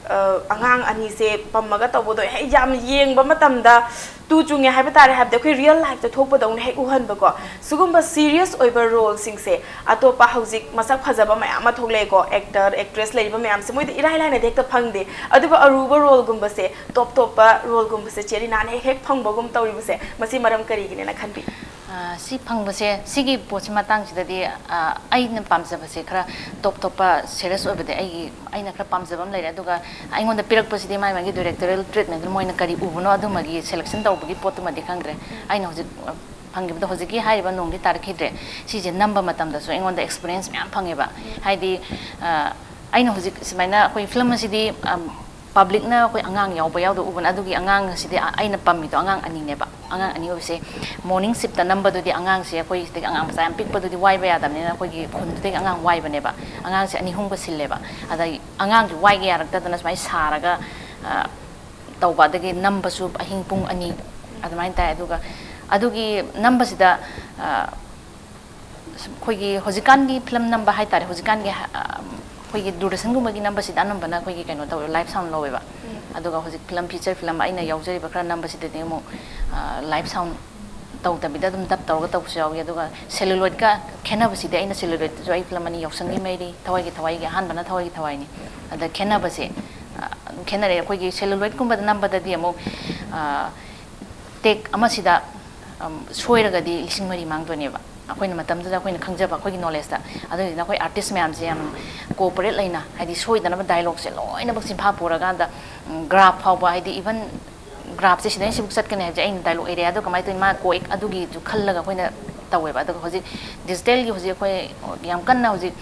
ꯑ, ꯑꯉꯥꯡ ꯑꯅꯤꯁꯦ ꯄꯝꯃꯒ ꯇꯧꯕꯗꯣ ꯍꯦꯛ ꯌꯥꯝ ꯌꯦꯡꯕ ꯃꯇꯝꯗ ꯇꯨ ꯆꯨꯡꯉꯦ ꯍꯥꯏꯕ ꯇꯥꯔꯦ꯫ ꯍꯥꯏꯕꯗꯤ ꯑꯩꯈꯣꯏ ꯔꯤꯌꯦꯜ ꯂꯥꯏꯐꯇ ꯊꯣꯛꯄꯗꯧꯅ ꯍꯦꯛ ꯎꯍꯟꯕꯀꯣ꯫ ꯁꯤꯒꯨꯝꯕ ꯁꯤꯔꯤꯌꯁ ꯑꯣꯏꯕ ꯔꯣꯜꯁꯤꯡꯁꯦ ꯑꯇꯣꯞꯄ ꯍꯧꯖꯤꯛ ꯃꯁꯛ ꯐꯖꯕ ꯃꯌꯥꯝ ꯑꯃ ꯊꯣꯛꯂꯛꯑꯦꯀꯣ, ꯑꯦꯛꯇꯔ ꯑꯦꯛꯇ꯭ꯔꯦꯁ ꯂꯩꯔꯤꯕ ꯃꯌꯥꯝꯁꯦ, ꯃꯣꯏꯗ ꯏꯔꯥꯏ ꯂꯥꯏꯅꯗꯤ ꯍꯦꯛꯇ ꯐꯪꯗꯦ꯫ ꯑꯗꯨꯒ ꯑꯔꯨꯕ ꯔꯣꯜꯒꯨꯝꯕꯁꯦ, ꯇꯣꯞ ꯇꯣꯞꯄ ꯔꯣꯜꯒꯨꯝꯕꯁꯦ ꯆꯦ ꯔꯤꯅꯥꯅ ꯍꯦꯛ ꯍꯦꯛ ꯐꯪꯕꯒꯨꯝ ꯇꯧꯔꯤꯕꯁꯦ, ꯃꯁꯤ ꯃꯔꯝ ꯀꯔꯤꯒꯤꯅꯦꯅ ꯈꯟꯕꯤ? ꯑ, ꯁꯤ ꯐꯪꯕꯁꯦ, ꯁꯤꯒꯤ ꯄꯣꯠꯁꯤ ꯃꯇꯥꯡꯁꯤꯗꯗꯤ, ꯑ, ꯑꯩꯅ ꯄꯥꯝꯖꯕꯁꯦ ꯈꯔ ꯇꯣꯞ ꯇꯣꯞꯄ ꯁꯤꯔꯤꯌꯁ ꯑꯣꯏꯕꯗꯤ ꯑꯩꯒꯤ, ꯑꯩꯅ ꯈꯔ ꯄꯥꯝꯖꯕ ꯑꯃ ꯂꯩꯔꯦ꯫ ꯑꯗꯨꯒ ꯑꯩꯉꯣꯟꯗ ꯄꯤꯔꯛꯄꯁꯤꯗꯤ ꯃꯥꯏ ꯃꯥꯒꯤ ꯗꯥꯏꯔꯦꯛꯇꯣꯔꯤꯌꯦꯜ ꯇ꯭ꯔꯤꯠꯃꯦꯟꯗꯨꯅ ꯃꯣꯏꯅ ꯀꯔꯤ ꯎꯕꯅꯣ ꯑꯗꯨꯃꯒꯤ ꯁꯦꯂꯦꯛꯁꯟ ꯇꯧꯕꯒꯤ ꯄꯣꯠꯇꯨꯃꯗꯤ ꯈꯪꯗ꯭ꯔꯦ꯫ ꯑꯩꯅ ꯍꯧꯖꯤꯛ, ꯑ, ꯐꯪꯈꯤꯕꯗꯣ ꯍꯧꯖꯤꯛꯀꯤ ꯍꯥꯏꯔꯤꯕ ꯅꯣꯡꯗꯤ ꯇꯥꯔꯛꯈꯤꯗ꯭ꯔꯦ꯫ ꯁꯤꯁꯦ ꯅꯝꯕ ꯃꯇꯝꯗꯁꯨ ꯑꯩꯉꯣꯟꯗ ꯑꯦꯛꯁꯄꯤꯔꯤꯌꯦꯟꯁ ꯃꯌꯥꯝ ꯐꯪꯉꯦꯕ꯫ ꯍꯥꯏꯗꯤ, ꯑ, ꯑꯩꯅ ꯍꯧꯖꯤꯛ ꯁꯨꯃꯥꯏꯅ ꯑꯩꯈꯣꯏ ꯐꯤꯂꯝ ꯑꯁꯤꯗꯤ, ꯑꯝ, ꯄꯕ꯭ꯂꯤꯛꯅ ꯑꯩꯈꯣꯏ ꯑꯉꯥꯡ ꯌꯥꯎꯕ ꯌꯥꯎꯗꯕ ꯎꯕꯅ, ꯑꯗꯨꯒꯤ ꯑꯉꯥꯡ ꯑꯁꯤꯗꯤ ꯑ-, ꯑꯩꯅ ꯄꯝꯃꯤꯗꯣ ꯑꯉꯥꯡ ꯑꯅꯤꯅꯦꯕ꯫ ꯑꯉꯥꯡ ꯑꯅꯤ ꯑꯣꯏꯕꯁꯦ ꯃꯣꯔꯅꯤꯡ ꯁꯤꯞꯇ ꯅꯝꯕꯗꯨꯗꯤ ꯑꯉꯥꯡꯁꯦ ꯑꯩꯈꯣꯏ ꯁꯤꯗꯒꯤ ꯑꯉꯥꯡ ꯃꯆꯥ ꯌꯥꯝ ꯄꯤꯛꯄꯗꯨꯗꯤ ꯋꯥꯏꯕ ꯌꯥꯗꯕꯅꯤꯅ ꯑꯩꯈꯣꯏꯒꯤ ꯈꯨꯟꯗꯨꯗꯒꯤ ꯑꯉꯥꯡ ꯋꯥꯏꯕꯅꯦꯕ꯫ ꯑꯉꯥꯡꯁꯦ ꯑꯅꯤ ꯑꯍꯨꯝꯒ ꯁꯤꯜꯂꯦꯕ꯫ ꯑꯗ ꯑꯉꯥꯡꯁꯦ ꯋꯥꯏꯒꯦ ꯌꯥꯔꯛꯇꯗꯅ ꯁꯨꯃꯥꯏꯅ ꯁꯥꯔꯒ, ꯑ, ꯇꯧꯕ, ꯑꯗꯒꯤ ꯅꯝꯕꯁꯨ ꯑꯍꯤꯡ ꯄꯨꯡ ꯑꯅꯤ ꯑꯗꯨꯃꯥꯏꯅ ꯇꯥꯏ꯫ ꯑꯗꯨꯒ ꯑꯗꯨꯒꯤ ꯅꯝꯕꯁꯤꯗ, ꯑ, ꯑꯩꯈꯣꯏꯒꯤ ꯍꯧꯖꯤꯛꯀꯥꯟꯒꯤ ꯐꯤꯂꯝ ꯅꯝꯕ ꯍꯥꯏꯇꯥꯔꯦ, ꯍꯧꯖꯤꯛꯀꯥꯟꯒꯤ, ꯑ, ꯑꯩꯈꯣꯏꯒꯤ ꯗꯨꯔꯗꯔꯁꯟꯒꯨꯝꯕꯒꯤ ꯅꯝꯕꯁꯤꯗ ꯑꯅꯝꯕꯅ ꯑꯩꯈꯣꯏꯒꯤ ꯀꯩꯅꯣ ꯇꯧꯋꯦ, ꯂꯥꯏꯚ ꯁꯥꯎꯟ ꯂꯧꯋꯦꯕ꯫ ꯑꯗꯨꯒ ꯍꯧꯖꯤꯛ ꯐꯤꯂꯝ, ꯐꯤꯆꯔ ꯐꯤꯂꯝ ꯑꯩꯅ ꯌꯥꯎꯖꯔꯤꯕ ꯈꯔ ꯅꯝꯕꯁꯤꯗꯗꯤ ꯑꯃꯨꯛ, ꯑ, ꯂꯥꯏꯚ ꯁꯥꯎꯟ ꯇꯧꯗꯕꯤꯗ ꯑꯗꯨꯝ ꯗꯕ ꯇꯧꯔꯒ ꯇꯧꯕꯁꯨ ꯌꯥꯎꯏ꯫ ꯑꯗꯨꯒ ꯁꯦꯂꯨꯂꯣꯏꯗꯀ ꯈꯦꯠꯅꯕꯁꯤꯗꯤ, ꯑꯩꯅ ꯁꯦꯂꯨꯂꯣꯏꯗꯇꯁꯨ ꯑꯩ ꯐꯤꯂꯝ ꯑꯅꯤ ꯌꯥꯎꯁꯟꯈꯤ, ꯃꯩꯔꯤ, ꯊꯋꯥꯏꯒꯤ ꯊꯋꯥꯏꯒꯤ, ꯑꯍꯥꯟꯕꯅ ꯊꯋꯥꯏꯒꯤ ꯊꯋꯥꯏꯅꯤ꯫ ꯑꯗ ꯈꯦꯠꯅꯕꯁꯦ, ꯑ, ꯑꯗꯨꯝ ꯈꯦꯠꯅꯔꯦ꯫ ꯑꯩꯈꯣꯏꯒꯤ ꯁꯦꯂꯨꯂꯣꯏꯗꯀꯨꯝꯕꯗ ꯅꯝꯕꯗꯗꯤ ꯑꯃꯨꯛ, ꯑ, ꯇꯦꯛ ꯑꯃꯁꯤꯗ, ꯑꯝ, ꯁꯣꯏꯔꯒꯗꯤ ꯂꯤꯁꯤꯡ ꯃꯔꯤ ꯃꯥꯡꯗꯣꯏꯅꯦꯕ꯫ ꯑꯩꯈꯣꯏꯅ ꯃꯇꯝꯗꯨꯗ ꯑꯩꯈꯣꯏꯅ ꯈꯪꯖꯕ, ꯑꯩꯈꯣꯏꯒꯤ ꯅꯣꯂꯦꯖꯇ꯫ ꯑꯗꯨꯗꯨꯅ ꯑꯩꯈꯣꯏ ꯑꯥꯔꯇꯤꯁ ꯃꯌꯥꯝꯁꯦ ꯌꯥꯝ ꯀꯣꯑꯣꯄꯔꯦꯠ ꯂꯩꯅ, ꯍꯥꯏꯗꯤ ꯁꯣꯏꯗꯅꯕ ꯗꯥꯏꯂꯣꯛꯁꯦ ꯂꯣꯏꯅꯃꯛ ꯆꯤꯟꯐꯥ ꯄꯨꯔꯀꯥꯟꯗ, ꯎꯝ, ꯒ꯭ꯔꯥꯐ ꯐꯥꯎꯕ, ꯍꯥꯏꯗꯤ ꯏꯚꯟ ꯒ꯭ꯔꯥꯐꯁꯦ ꯁꯤꯗꯩꯅ ꯁꯤꯕꯨꯛ ꯆꯠꯀꯅꯤ ꯍꯥꯏꯕꯁꯦ ꯑꯩꯅ ꯗꯥꯏꯂꯣꯛ ꯑꯦꯔꯤꯌꯥꯗꯣ ꯀꯃꯥꯏꯅ ꯇꯧꯅꯤ, ꯃꯥ ꯀꯣ ꯑꯗꯨꯒꯤꯁꯨ ꯈꯜꯂꯒ ꯑꯩꯈꯣꯏꯅ ꯇꯧꯋꯦꯕ꯫ ꯑꯗꯨꯒ ꯍꯧꯖꯤꯛ ꯗꯤꯖꯤꯇꯦꯜꯒꯤ ꯍꯧꯖꯤꯛ ꯑꯩꯈꯣꯏ ꯌꯥꯝ ꯀꯟꯅ ꯍꯧꯖꯤꯛ,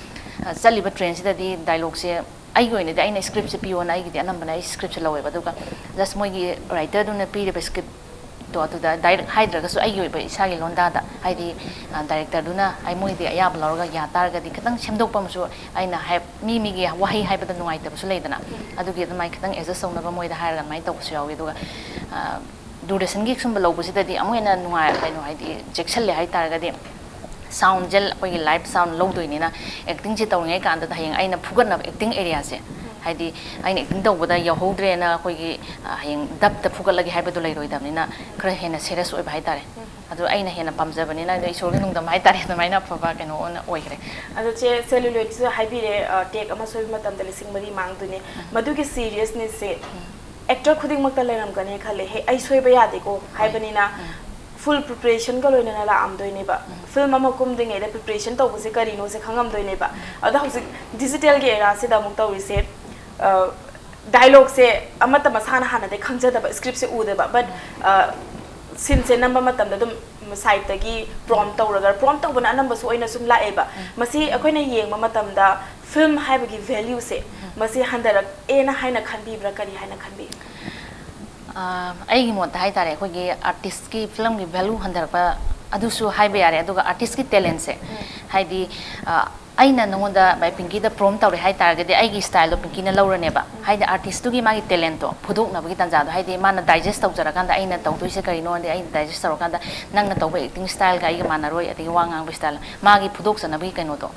ꯑ, ꯆꯠꯂꯤꯕ ꯇ꯭ꯔꯦꯟꯁꯤꯗꯗꯤ ꯗꯥꯏꯂꯣꯛꯁꯦ ꯑꯩꯒꯤ ꯑꯣꯏꯅꯗꯤ ꯑꯩꯅ scriptꯁꯦ ꯄꯤꯌꯣꯅ ꯑꯩꯒꯤꯗꯤ ꯑꯅꯝꯕꯅ ꯑꯩ scriptꯁꯦ ꯂꯧꯋꯦꯕ꯫ ꯑꯗꯨꯒ just ꯃꯣꯏꯒꯤ writerꯗꯨꯅ ꯄꯤꯔꯤꯕ scriptꯇꯣ ꯑꯗꯨꯗ direct ꯍꯥꯏꯗ꯭ꯔꯒꯁꯨ ꯑꯩꯒꯤ ꯑꯣꯏꯕ ꯏꯁꯥꯒꯤ ꯂꯣꯟꯗꯥꯗ, ꯍꯥꯏꯗꯤ, ꯑ, directorꯗꯨꯅ ꯍꯥꯏ ꯃꯣꯏꯗꯤ ꯑꯌꯥꯕ ꯂꯧꯔꯒ ꯌꯥ ꯇꯥꯔꯒꯗꯤ ꯈꯤꯇꯪ ꯁꯦꯝꯗꯣꯛꯄ ꯑꯃꯁꯨ ꯑꯩꯅ ꯍꯥꯏ, ꯃꯤ ꯃꯤꯒꯤ ꯋꯥꯍꯩ ꯍꯥꯏꯕꯗ ꯅꯨꯡꯉꯥꯏꯇꯕꯁꯨ ꯂꯩꯗꯅ, ꯑꯗꯨꯒꯤ ꯑꯗꯨꯃꯥꯏꯅ ꯈꯤꯇꯪ adjust ꯇꯧꯅꯕ ꯃꯣꯏꯗ ꯍꯥꯏꯔꯒ ꯑꯗꯨꯃꯥꯏꯅ ꯇꯧꯕꯁꯨ ꯌꯥꯎꯏ꯫ ꯑꯗꯨꯒ, ꯑ, ꯗꯨꯔꯗꯔꯁꯟꯒꯤ ꯁꯨꯝꯕ ꯂꯧꯕꯁꯤꯗꯗꯤ ꯑꯃꯨꯛ ꯍꯦꯟꯅ ꯅꯨꯡꯉꯥꯏ, ꯀꯩꯅꯣ, ꯍꯥꯏꯗꯤ ꯆꯦꯛꯁꯤꯜꯂꯦ ꯍꯥꯏꯇꯥꯔꯒꯗꯤ, soundꯁꯦ ꯑꯩꯈꯣꯏꯒꯤ live sound ꯂꯧꯗꯣꯏꯅꯤꯅ, actingꯁꯦ ꯇꯧꯔꯤꯉꯩ ꯀꯥꯟꯗ ꯍꯌꯦꯡ ꯑꯩꯅ ꯐꯨꯒꯠꯅꯕ acting areaꯁꯦ, ꯍꯥꯏꯗꯤ ꯑꯩꯅ acting ꯇꯧꯕꯗ ꯌꯧꯍꯧꯗ꯭ꯔꯦꯅ ꯑꯩꯈꯣꯏꯒꯤ, ꯑ, ꯍꯌꯦꯡ dubꯇ ꯐꯨꯒꯠꯂꯒꯦ ꯍꯥꯏꯕꯗꯨ ꯂꯩꯔꯣꯏꯗꯕꯅꯤꯅ, ꯈꯔ ꯍꯦꯟꯅ serious ꯑꯣꯏꯕ ꯍꯥꯏꯇꯥꯔꯦ꯫ ꯑꯗꯨ ꯑꯩꯅ ꯍꯦꯟꯅ ꯄꯥꯝꯖꯕꯅꯤꯅ, ꯑꯗꯣ ꯏꯁꯣꯔꯒꯤ ꯅꯨꯡꯗꯝ ꯍꯥꯏꯇꯥꯔꯦ, ꯑꯗꯨꯃꯥꯏꯅ ꯑꯐꯕ ꯀꯩꯅꯣ ꯑꯣꯏꯅ ꯑꯣꯏꯈ꯭ꯔꯦ꯫ ꯑꯗꯣ ꯆꯦ celluloidꯁꯨ ꯍꯥꯏꯕꯤꯔꯦ, ꯑ, take ꯑꯃ ꯁꯣꯏꯕ ꯃꯇꯝꯗ ꯂꯤꯁꯤꯡ ꯃꯔꯤ ꯃꯥꯡꯗꯣꯏꯅꯦ꯫ ꯃꯗꯨꯒꯤ seriousnessꯁꯦ actor ꯈꯨꯗꯤꯡꯃꯛꯇ ꯂꯩꯔꯝꯒꯅꯤ ꯈꯜꯂꯦ꯫ "ꯍꯦ, ꯑꯩ ꯁꯣꯏꯕ ꯌꯥꯗꯦꯀꯣ" ꯍꯥꯏꯕꯅꯤꯅ, full preparationꯒ ꯂꯣꯏꯅꯅ ꯂꯥꯛꯑꯝꯗꯣꯏꯅꯦꯕ꯫ Film ꯑꯃ ꯀꯨꯝꯗ꯭ꯔꯤꯉꯩꯗ preparationꯒ ꯇꯧꯕꯁꯦ ꯀꯔꯤꯅꯣꯁꯦ ꯈꯪꯉꯝꯗꯣꯏꯅꯦꯕ꯫ ꯑꯗꯣ ꯍꯧꯖꯤꯛ digitalꯒꯤ eraꯁꯤꯗ ꯑꯃꯨꯛ ꯇꯧꯔꯤꯁꯦ, ꯑ, dialogueꯁꯦ ꯑꯃꯠꯇ ꯃꯁꯥꯅ ꯍꯥꯟꯅꯗꯩ ꯈꯪꯖꯗꯕ, scriptꯁꯦ ꯎꯗꯕ, but, ꯑ, sceneꯁꯦ ꯅꯝꯕ ꯃꯇꯝꯗ ꯑꯗꯨꯝ sideꯇꯒꯤ prompt ꯇꯧꯔꯒ, prompt ꯇꯧꯕꯅ ꯑꯅꯝꯕꯁꯨ ꯑꯣꯏꯅ ꯁꯨꯝ ꯂꯥꯛꯑꯦꯕ꯫ ꯃꯁꯤ ꯑꯩꯈꯣꯏꯅ ꯌꯦꯡꯕ ꯃꯇꯝꯗ film ꯍꯥꯏꯕꯒꯤ valueꯁꯦ ꯃꯁꯤ ꯍꯟꯊꯔꯛꯑꯦꯅ ꯍꯥꯏꯅ ꯈꯟꯕꯤꯕ꯭ꯔꯥ, ꯀꯔꯤ ꯍꯥꯏꯅ ꯈꯟꯕꯤ? ꯑ, ꯑꯩꯒꯤ ꯃꯣꯠꯇ ꯍꯥꯏꯇꯥꯔꯦ, ꯑꯩꯈꯣꯏꯒꯤ artistꯀꯤ filmꯒꯤ value ꯍꯟꯊꯔꯛꯄ ꯑꯗꯨꯁꯨ ꯍꯥꯏꯕ ꯌꯥꯔꯦ, ꯑꯗꯨꯒ artistꯀꯤ talentꯁꯦ, ꯍꯥꯏꯗꯤ, ꯑ, ꯑꯩꯅ ꯅꯉꯣꯟꯗ ꯚꯥꯏ ꯄꯤꯡꯀꯤꯗ prompt ꯇꯧꯔꯦ ꯍꯥꯏ ꯇꯥꯔꯒꯗꯤ, ꯑꯩꯒꯤ styleꯗꯣ ꯄꯤꯡꯀꯤꯅ ꯂꯧꯔꯅꯦꯕ꯫ ꯍꯥꯏꯗꯤ artistꯇꯨꯒꯤ ꯃꯥꯒꯤ talentꯇꯣ ꯐꯨꯗꯣꯛꯅꯕꯒꯤ ꯇꯥꯟꯖꯥꯗꯣ, ꯍꯥꯏꯗꯤ ꯃꯥꯅ digest ꯇꯧꯖꯔꯀꯥꯟꯗ, ꯑꯩꯅ ꯇꯧꯗꯣꯏꯁꯦ ꯀꯔꯤꯅꯣ, ꯑꯗꯩ ꯑꯩꯅ digest ꯇꯧꯔꯀꯥꯟꯗ ꯅꯪꯅ ꯇꯧꯕ acting styleꯒ ꯑꯩꯒ ꯃꯥꯟꯅꯔꯣꯏ, ꯑꯗꯒꯤ ꯋꯥ ꯉꯥꯡꯕ style, ꯃꯥꯒꯤ ꯐꯨꯗꯣꯛꯆꯅꯕꯒꯤ ꯀꯩꯅꯣꯗꯣ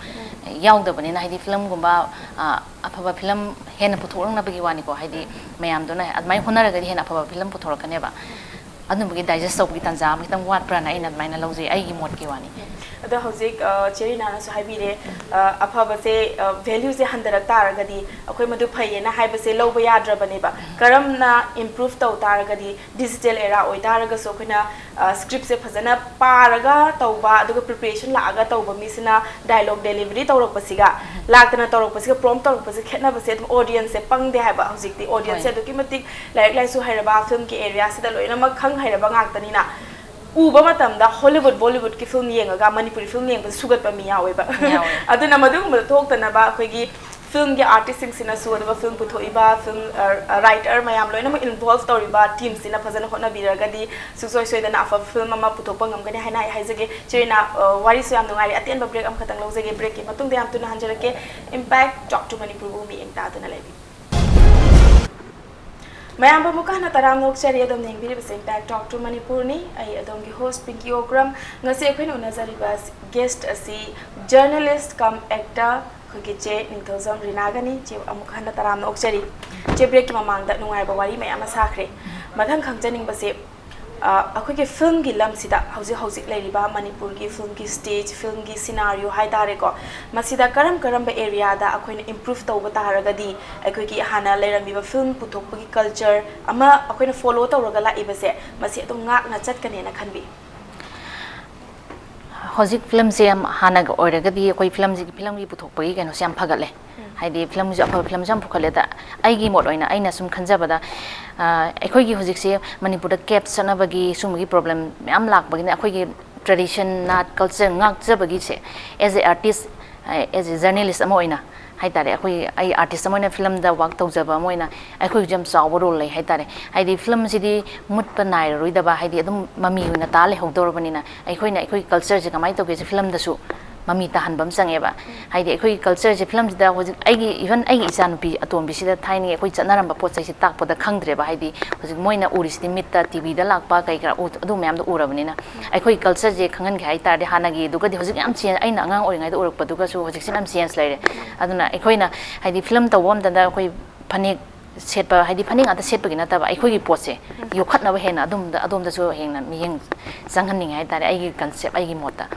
ꯌꯥꯎꯗꯕꯅꯤꯅ, ꯍꯥꯏꯗꯤ filmꯒꯨꯝꯕ, ꯑ, ꯑꯐꯕ film ꯍꯦꯟꯅ ꯄꯨꯊꯣꯛꯂꯛꯅꯕꯒꯤ ꯋꯥꯅꯤꯀꯣ, ꯍꯥꯏꯗꯤ ꯃꯌꯥꯝꯗꯨꯅ ꯑꯗꯨꯃꯥꯏꯅ ꯍꯣꯠꯅꯔꯒꯗꯤ ꯍꯦꯟꯅ ꯑꯐꯕ film ꯄꯨꯊꯣꯔꯛꯀꯅꯦꯕ꯫ ꯑꯗꯨꯝꯕꯒꯤ digest ꯇꯧꯕꯒꯤ ꯇꯥꯟꯖꯥ ꯑꯃ ꯈꯤꯇꯪ ꯋꯥꯠꯄ꯭ꯔꯥꯅ ꯑꯩꯅ ꯑꯗꯨꯃꯥꯏꯅ ꯂꯧꯖꯩ, ꯑꯩꯒꯤ ꯃꯣꯠꯀꯤ ꯋꯥꯅꯤ꯫ ꯑꯗꯣ ꯍꯧꯖꯤꯛ, ꯑ, ꯆꯦ ꯔꯤꯅꯥꯅꯁꯨ ꯍꯥꯏꯕꯤꯔꯦ, ꯑ, ꯑꯐꯕꯁꯦ, ꯑ, valueꯁꯦ ꯍꯟꯊꯔꯛ ꯇꯥꯔꯒꯗꯤ ꯑꯩꯈꯣꯏ ꯃꯗꯨ ꯐꯩꯌꯦꯅ ꯍꯥꯏꯕꯁꯦ ꯂꯧꯕ ꯌꯥꯗ꯭ꯔꯕꯅꯦꯕ꯫ ꯀꯔꯝꯅ improve ꯇꯧ ꯇꯥꯔꯒꯗꯤ, digital era ꯑꯣꯏꯇꯥꯔꯒꯁꯨ ꯑꯩꯈꯣꯏꯅ, ꯑ, scriptꯁꯦ ꯐꯖꯅ ꯄꯥꯔꯒ ꯇꯧꯕ, ꯑꯗꯨꯒ preparation ꯂꯥꯛꯑꯒ ꯇꯧꯕ ꯃꯤꯁꯤꯅ dialogue delivery ꯇꯧꯔꯛꯄꯁꯤꯒ, ꯂꯥꯛꯇꯅ ꯇꯧꯔꯛꯄꯁꯤꯒ, prompt ꯇꯧꯔꯛꯄꯁꯤꯒ ꯈꯦꯠꯅꯕꯁꯦ ꯑꯗꯨꯝ audienceꯁꯦ ꯄꯪꯗꯦ ꯍꯥꯏꯕ꯫ ꯍꯧꯖꯤꯛꯇꯤ audienceꯁꯦ ꯍꯣꯏ꯫ ꯑꯗꯨꯛꯀꯤ ꯃꯇꯤꯛ ꯂꯥꯏꯔꯤꯛ ꯂꯥꯏꯁꯨ ꯍꯩꯔꯕ, filmꯒꯤ areaꯁꯤꯗ ꯂꯣꯏꯅꯃꯛ ꯈꯪ ꯍꯩꯔꯕ ꯉꯥꯛꯇꯅꯤꯅ, ꯎꯕ ꯃꯇꯝꯗ Hollywood, Bollywoodꯀꯤ film ꯌꯦꯡꯉꯒ ꯃꯅꯤꯄꯨꯔꯤ film ꯌꯦꯡꯕꯗ ꯁꯨꯒꯠꯄ ꯃꯤ ꯌꯥꯎꯋꯦꯕ꯫ ꯌꯥꯎꯋꯦ꯫ ꯑꯗꯨꯅ ꯃꯗꯨꯒꯨꯝꯕꯗ ꯊꯣꯛꯇꯅꯕ ꯑꯩꯈꯣꯏꯒꯤ ꯐꯤꯜꯝꯒꯤ ꯑꯥꯔꯇꯤꯁꯁꯤꯡꯁꯤꯅꯁꯨ, ꯑꯗꯨꯒ ꯐꯤꯜꯝ ꯄꯨꯊꯣꯛꯏꯕ, ꯐꯤꯜꯝ ꯔꯥꯏꯇꯔ ꯃꯌꯥꯝ ꯂꯣꯏꯅꯃꯛ ꯏꯟꯚꯣꯜꯕ ꯇꯧꯔꯤꯕ ꯇꯤꯝꯁꯤꯅ ꯐꯖꯅ ꯍꯣꯠꯅꯕꯤꯔꯒꯗꯤ ꯁꯨꯡꯁꯣꯏ ꯁꯣꯏꯗꯅ ꯑꯐꯕ ꯐꯤꯜꯝ ꯑꯃ ꯄꯨꯊꯣꯛꯄ ꯉꯝꯒꯅꯤ ꯍꯥꯏꯅ ꯑꯩ ꯍꯥꯏꯖꯒꯦ꯫ ꯆꯦꯔꯤꯅꯥ, ꯋꯥꯔꯤꯁꯨ ꯌꯥꯝ ꯅꯨꯡꯉꯥꯏꯔꯤ, ꯑꯇꯦꯟꯕ ꯕ꯭ꯔꯦꯛ ꯑꯃꯈꯛꯇꯪ ꯂꯧꯖꯒꯦ꯫ ꯕ꯭ꯔꯦꯛꯀꯤ ꯃꯇꯨꯡꯗ ꯌꯥꯝ ꯊꯨꯅ ꯍꯟꯖꯔꯛꯀꯦ꯫ Impact Talk to ꯃꯅꯤꯄꯨꯔꯕꯨ ꯃꯤꯠꯌꯦꯡ ꯇꯥꯗꯨꯅ ꯂꯩꯕꯤꯌꯨ꯫ ꯃꯌꯥꯝꯕꯨ ꯑꯃꯨꯛꯀ ꯍꯟꯅ ꯇꯔꯥꯝꯅ ꯑꯣꯛꯆꯔꯤ꯫ ꯑꯗꯣꯝꯅ ꯌꯦꯡꯕꯤꯔꯤꯕꯁꯦ Impact Talk to ꯃꯅꯤꯄꯨꯔꯅꯤ꯫ ꯑꯩ ꯑꯗꯣꯝꯒꯤ ꯍꯣꯁ ꯄꯤꯡꯀꯤ ꯑꯣꯀ꯭ꯔꯝ꯫ ꯉꯁꯤ ꯑꯩꯈꯣꯏꯅ ꯎꯅꯖꯔꯤꯕ ꯒꯦꯁ꯭ꯠ ꯑꯁꯤ ꯖꯔꯅꯦꯂꯤꯁ꯭ꯠ ꯀꯝ ꯑꯦꯛꯇꯔ ꯑꯩꯈꯣꯏꯒꯤ ꯆꯦ ꯅꯤꯡꯊꯧꯖꯝ ꯔꯤꯅꯥꯒꯅꯤ꯫ ꯆꯦ ꯑꯃꯨꯛ ꯍꯟꯅ ꯇꯔꯥꯝꯅ ꯑꯣꯛꯆꯔꯤ꯫ ꯆꯦ, ꯕ꯭ꯔꯦꯛꯀꯤ ꯃꯃꯥꯡꯗ ꯅꯨꯡꯉꯥꯏꯕ ꯋꯥꯔꯤ ꯃꯌꯥꯝ ꯑꯃ ꯁꯥꯈ꯭ꯔꯦ꯫ ꯃꯊꯪ ꯈꯪꯖꯅꯤꯡꯕꯁꯦ, ꯑ, ꯑꯩꯈꯣꯏꯒꯤ ꯐꯤꯜꯝꯒꯤ ꯂꯝꯁꯤꯗ ꯍꯧꯖꯤꯛ ꯍꯧꯖꯤꯛ ꯂꯩꯔꯤꯕ ꯃꯅꯤꯄꯨꯔꯒꯤ ꯐꯤꯜꯝꯒꯤ ꯁ꯭ꯇꯦꯖ, ꯐꯤꯜꯝꯒꯤ ꯁꯤꯅꯥꯔꯤꯑꯣ ꯍꯥꯏ ꯇꯥꯔꯦꯀꯣ, ꯃꯁꯤꯗ ꯀꯔꯝ ꯀꯔꯝꯕ ꯑꯦꯔꯤꯌꯥꯗ ꯑꯩꯈꯣꯏꯅ ꯏꯝꯄ꯭ꯔꯨꯚ ꯇꯧꯕ ꯇꯥꯔꯒꯗꯤ ꯑꯩꯈꯣꯏꯒꯤ ꯍꯥꯟꯅ ꯂꯩꯔꯝꯃꯤꯕ ꯐꯤꯜꯝ ꯄꯨꯊꯣꯛꯄꯒꯤ ꯀꯜꯆꯔ ꯑꯃ ꯑꯩꯈꯣꯏꯅ ꯐꯣꯂꯣ ꯇꯧꯔꯒ ꯂꯥꯛꯏꯕꯁꯦ, ꯃꯁꯤ ꯑꯗꯨꯝ ꯉꯥꯛꯅ ꯆꯠꯀꯅꯦꯅ ꯈꯟꯕꯤ? ꯍꯧꯖꯤꯛ ꯐꯤꯂꯝꯁꯦ ꯌꯥꯝ ꯍꯥꯟꯅꯒ ꯑꯣꯏꯔꯒꯗꯤ ꯑꯩꯈꯣꯏ ꯐꯤꯂꯝꯁꯤꯒꯤ, ꯐꯤꯂꯝꯒꯤ ꯄꯨꯊꯣꯛꯄꯒꯤ ꯀꯩꯅꯣꯁꯦ ꯌꯥꯝ ꯐꯒꯠꯂꯦ꯫ ꯍꯥꯏꯗꯤ ꯐꯤꯂꯝꯁꯨ, ꯑꯐꯕ ꯐꯤꯂꯝꯁꯨ ꯌꯥꯝ ꯄꯨꯈꯠꯂꯦ꯫ ꯑꯗ ꯑꯩꯒꯤ ꯃꯣꯠ ꯑꯣꯏꯅ ꯑꯩꯅ ꯁꯨꯝ ꯈꯟꯖꯕꯗ, ꯑ, ꯑꯩꯈꯣꯏꯒꯤ ꯍꯧꯖꯤꯛꯁꯦ ꯃꯅꯤꯄꯨꯔꯗ ꯀꯦꯞ ꯆꯠꯅꯕꯒꯤ ꯁꯨꯝꯕꯒꯤ ꯄ꯭ꯔꯣꯕ꯭ꯂꯦꯝ ꯃꯌꯥꯝ ꯂꯥꯛꯄꯒꯤꯅ ꯑꯩꯈꯣꯏꯒꯤ ꯇ꯭ꯔꯦꯗꯤꯁꯟ, ꯅꯥꯠ, culture ꯉꯥꯛꯆꯕꯒꯤꯁꯦ, as a artist, as a journalist ꯑꯃ ꯑꯣꯏꯅ ꯍꯥꯏ ꯇꯥꯔꯦ, ꯑꯩꯈꯣꯏ, ꯑꯩ ꯑꯥꯔꯇꯤꯁ ꯑꯃ ꯑꯣꯏꯅ, ꯐꯤꯂꯝꯗ ꯋꯥꯛ ꯇꯧꯖꯕ ꯑꯃ ꯑꯣꯏꯅ ꯑꯩꯈꯣꯏꯒꯤꯁꯨ ꯌꯥꯝ ꯆꯥꯎꯕ ꯔꯣꯜ ꯂꯩ ꯍꯥꯏ ꯇꯥꯔꯦ꯫ ꯍꯥꯏꯗꯤ ꯐꯤꯂꯝꯁꯤꯗꯤ ꯃꯨꯠꯄ ꯅꯥꯏꯔꯔꯣꯏꯗꯕ, ꯍꯥꯏꯗꯤ ꯑꯗꯨꯝ ꯃꯃꯤ ꯑꯣꯏꯅ ꯇꯥ ꯂꯩꯍꯧꯗꯧꯔꯕꯅꯤꯅ ꯑꯩꯈꯣꯏꯅ ꯑꯩꯈꯣꯏꯒꯤ ꯀꯜꯆꯔꯁꯦ ꯀꯃꯥꯏꯅ ꯇꯧꯒꯦꯁꯦ ꯐꯤꯂꯝꯗꯁꯨ ꯃꯃꯤ ꯇꯥꯍꯟꯕ ꯑꯃ ꯆꯪꯉꯦꯕ꯫ ꯍꯥꯏꯗꯤ ꯑꯩꯈꯣꯏꯒꯤ ꯀꯜꯆꯔꯁꯦ ꯐꯤꯂꯝꯁꯤꯗ ꯍꯧꯖꯤꯛ ꯑꯩꯒꯤ, ꯏꯚꯟ ꯑꯩꯒꯤ ꯏꯆꯥꯅꯨꯄꯤ ꯑꯇꯣꯝꯕꯤꯁꯤꯗ ꯊꯥꯏꯅꯒꯤ ꯑꯩꯈꯣꯏ ꯆꯠꯅꯔꯝꯕ ꯄꯣꯠ ꯆꯩꯁꯦ ꯇꯥꯛꯄꯗ ꯈꯪꯗ꯭ꯔꯦꯕ꯫ ꯍꯥꯏꯗꯤ ꯍꯧꯖꯤꯛ ꯃꯣꯏꯅ ꯎꯔꯤꯁꯤꯗꯤ ꯃꯤꯠꯇ, ꯇꯤ ꯚꯤꯗ ꯂꯥꯛꯄ ꯀꯩ ꯀꯔꯥ ꯎ-, ꯑꯗꯨ ꯃꯌꯥꯝꯗꯣ ꯎꯔꯕꯅꯤꯅ ꯑꯩꯈꯣꯏꯒꯤ ꯀꯜꯆꯔꯁꯦ ꯈꯪꯍꯟꯒꯦ ꯍꯥꯏ ꯇꯥꯔꯗꯤ ꯍꯥꯟꯅꯒꯤꯗꯨꯒꯗꯤ ꯍꯧꯖꯤꯛ ꯌꯥꯝ ꯆꯦꯟꯖ, ꯑꯩꯅ ꯑꯉꯥꯡ ꯑꯣꯏꯔꯤꯉꯩꯗ ꯎꯔꯛꯄꯗꯨꯒꯁꯨ ꯍꯧꯖꯤꯛꯁꯤꯅ ꯌꯥꯝ ꯆꯦꯟꯖ ꯂꯩꯔꯦ꯫ ꯑꯗꯨꯅ ꯑꯩꯈꯣꯏꯅ ꯍꯥꯏꯗꯤ ꯐꯤꯂꯝ ꯇꯧꯕ ꯃꯇꯝꯗ ꯑꯩꯈꯣꯏ ꯐꯅꯦꯛ ꯁꯦꯠꯄ, ꯍꯥꯏꯗꯤ ꯐꯅꯦꯛ ꯉꯥꯛꯇ ꯁꯦꯠꯄꯒꯤ ꯅꯠꯇꯕ, ꯑꯩꯈꯣꯏꯒꯤ ꯄꯣꯠꯁꯦ ꯌꯣꯛꯈꯠꯅꯕ ꯍꯦꯟꯅ ꯑꯗꯣꯝꯗ, ꯑꯗꯣꯝꯗꯁꯨ ꯍꯦꯟꯅ ꯃꯤꯠꯌꯦꯡ ꯆꯪꯍꯟꯅꯤꯡꯉꯦ ꯍꯥꯏ ꯇꯥꯔꯦ, ꯑꯩꯒꯤ ꯀꯟꯁꯦꯞ, ꯑꯩꯒꯤ ꯃꯣꯠꯇ꯫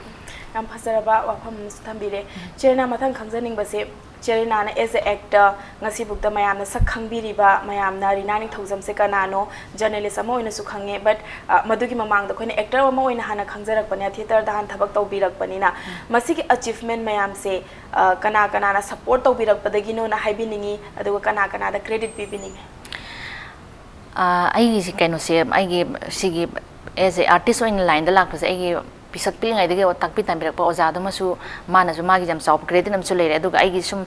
ꯌꯥꯝ ꯐꯖꯔꯕ ꯋꯥꯐꯝ ꯑꯃꯁꯨ ꯊꯝꯕꯤꯔꯦ꯫ ꯆꯦꯔꯤꯅꯥ, ꯃꯊꯪ ꯈꯪꯖꯅꯤꯡꯕꯁꯦ, ꯆꯦꯔꯤꯅꯥꯅ as a actor ꯉꯁꯤꯕꯨꯛꯇ ꯃꯌꯥꯝꯅ ꯁꯛ ꯈꯪꯕꯤꯔꯤꯕ, ꯃꯌꯥꯝꯅ ꯔꯤꯅꯥ ꯅꯤꯡꯊꯧꯖꯝꯁꯦ ꯀꯅꯥꯅꯣ, ꯖꯔꯅꯦꯂꯤꯁ꯭ꯠ ꯑꯃ ꯑꯣꯏꯅꯁꯨ ꯈꯪꯉꯦ, but, ꯑ, ꯃꯗꯨꯒꯤ ꯃꯃꯥꯡꯗ ꯑꯩꯈꯣꯏꯅ ꯑꯦꯛꯇꯔ ꯑꯃ ꯑꯣꯏꯅ ꯍꯥꯟꯅ ꯈꯪꯖꯔꯛꯄꯅꯦ, ꯊꯤꯌꯦꯇꯔꯗ ꯍꯥꯟꯅ ꯊꯕꯛ ꯇꯧꯕꯤꯔꯛꯄꯅꯤꯅ꯫ ꯃꯁꯤꯒꯤ ꯑꯆꯤꯚꯃꯦꯟ ꯃꯌꯥꯝꯁꯦ, ꯑ, ꯀꯅꯥ ꯀꯅꯥꯅ ꯁꯄꯣꯔꯠ ꯇꯧꯕꯤꯔꯛꯄꯗꯒꯤꯅꯣꯅ ꯍꯥꯏꯕꯤꯅꯤꯡꯉꯤ, ꯑꯗꯨꯒ ꯀꯅꯥ ꯀꯅꯥꯗ ꯀ꯭ꯔꯦꯗꯤꯠ ꯄꯤꯕꯤꯅꯤꯡꯉꯤ? ꯑ, ꯑꯩꯒꯤꯁꯤ ꯀꯩꯅꯣꯁꯦ, ꯑꯩꯒꯤ ꯁꯤꯒꯤ as a artist ꯑꯣꯏꯅ ꯂꯥꯏꯟꯗ ꯂꯥꯛꯄꯁꯦ, ꯑꯩꯒꯤ ꯄꯤꯁꯛ ꯄꯤꯛꯂꯤꯉꯩꯗꯒꯤ ꯇꯥꯛꯄꯤ ꯇꯝꯕꯤꯔꯛꯄ ꯑꯣꯖꯥꯗꯨꯃꯁꯨ, ꯃꯥꯅꯁꯨ ꯃꯥꯒꯤ ꯌꯥꯝ ꯆꯥꯎꯕ credit ꯑꯃꯁꯨ ꯂꯩꯔꯦ꯫ ꯑꯗꯨꯒ ꯑꯩꯒꯤ ꯁꯨꯝ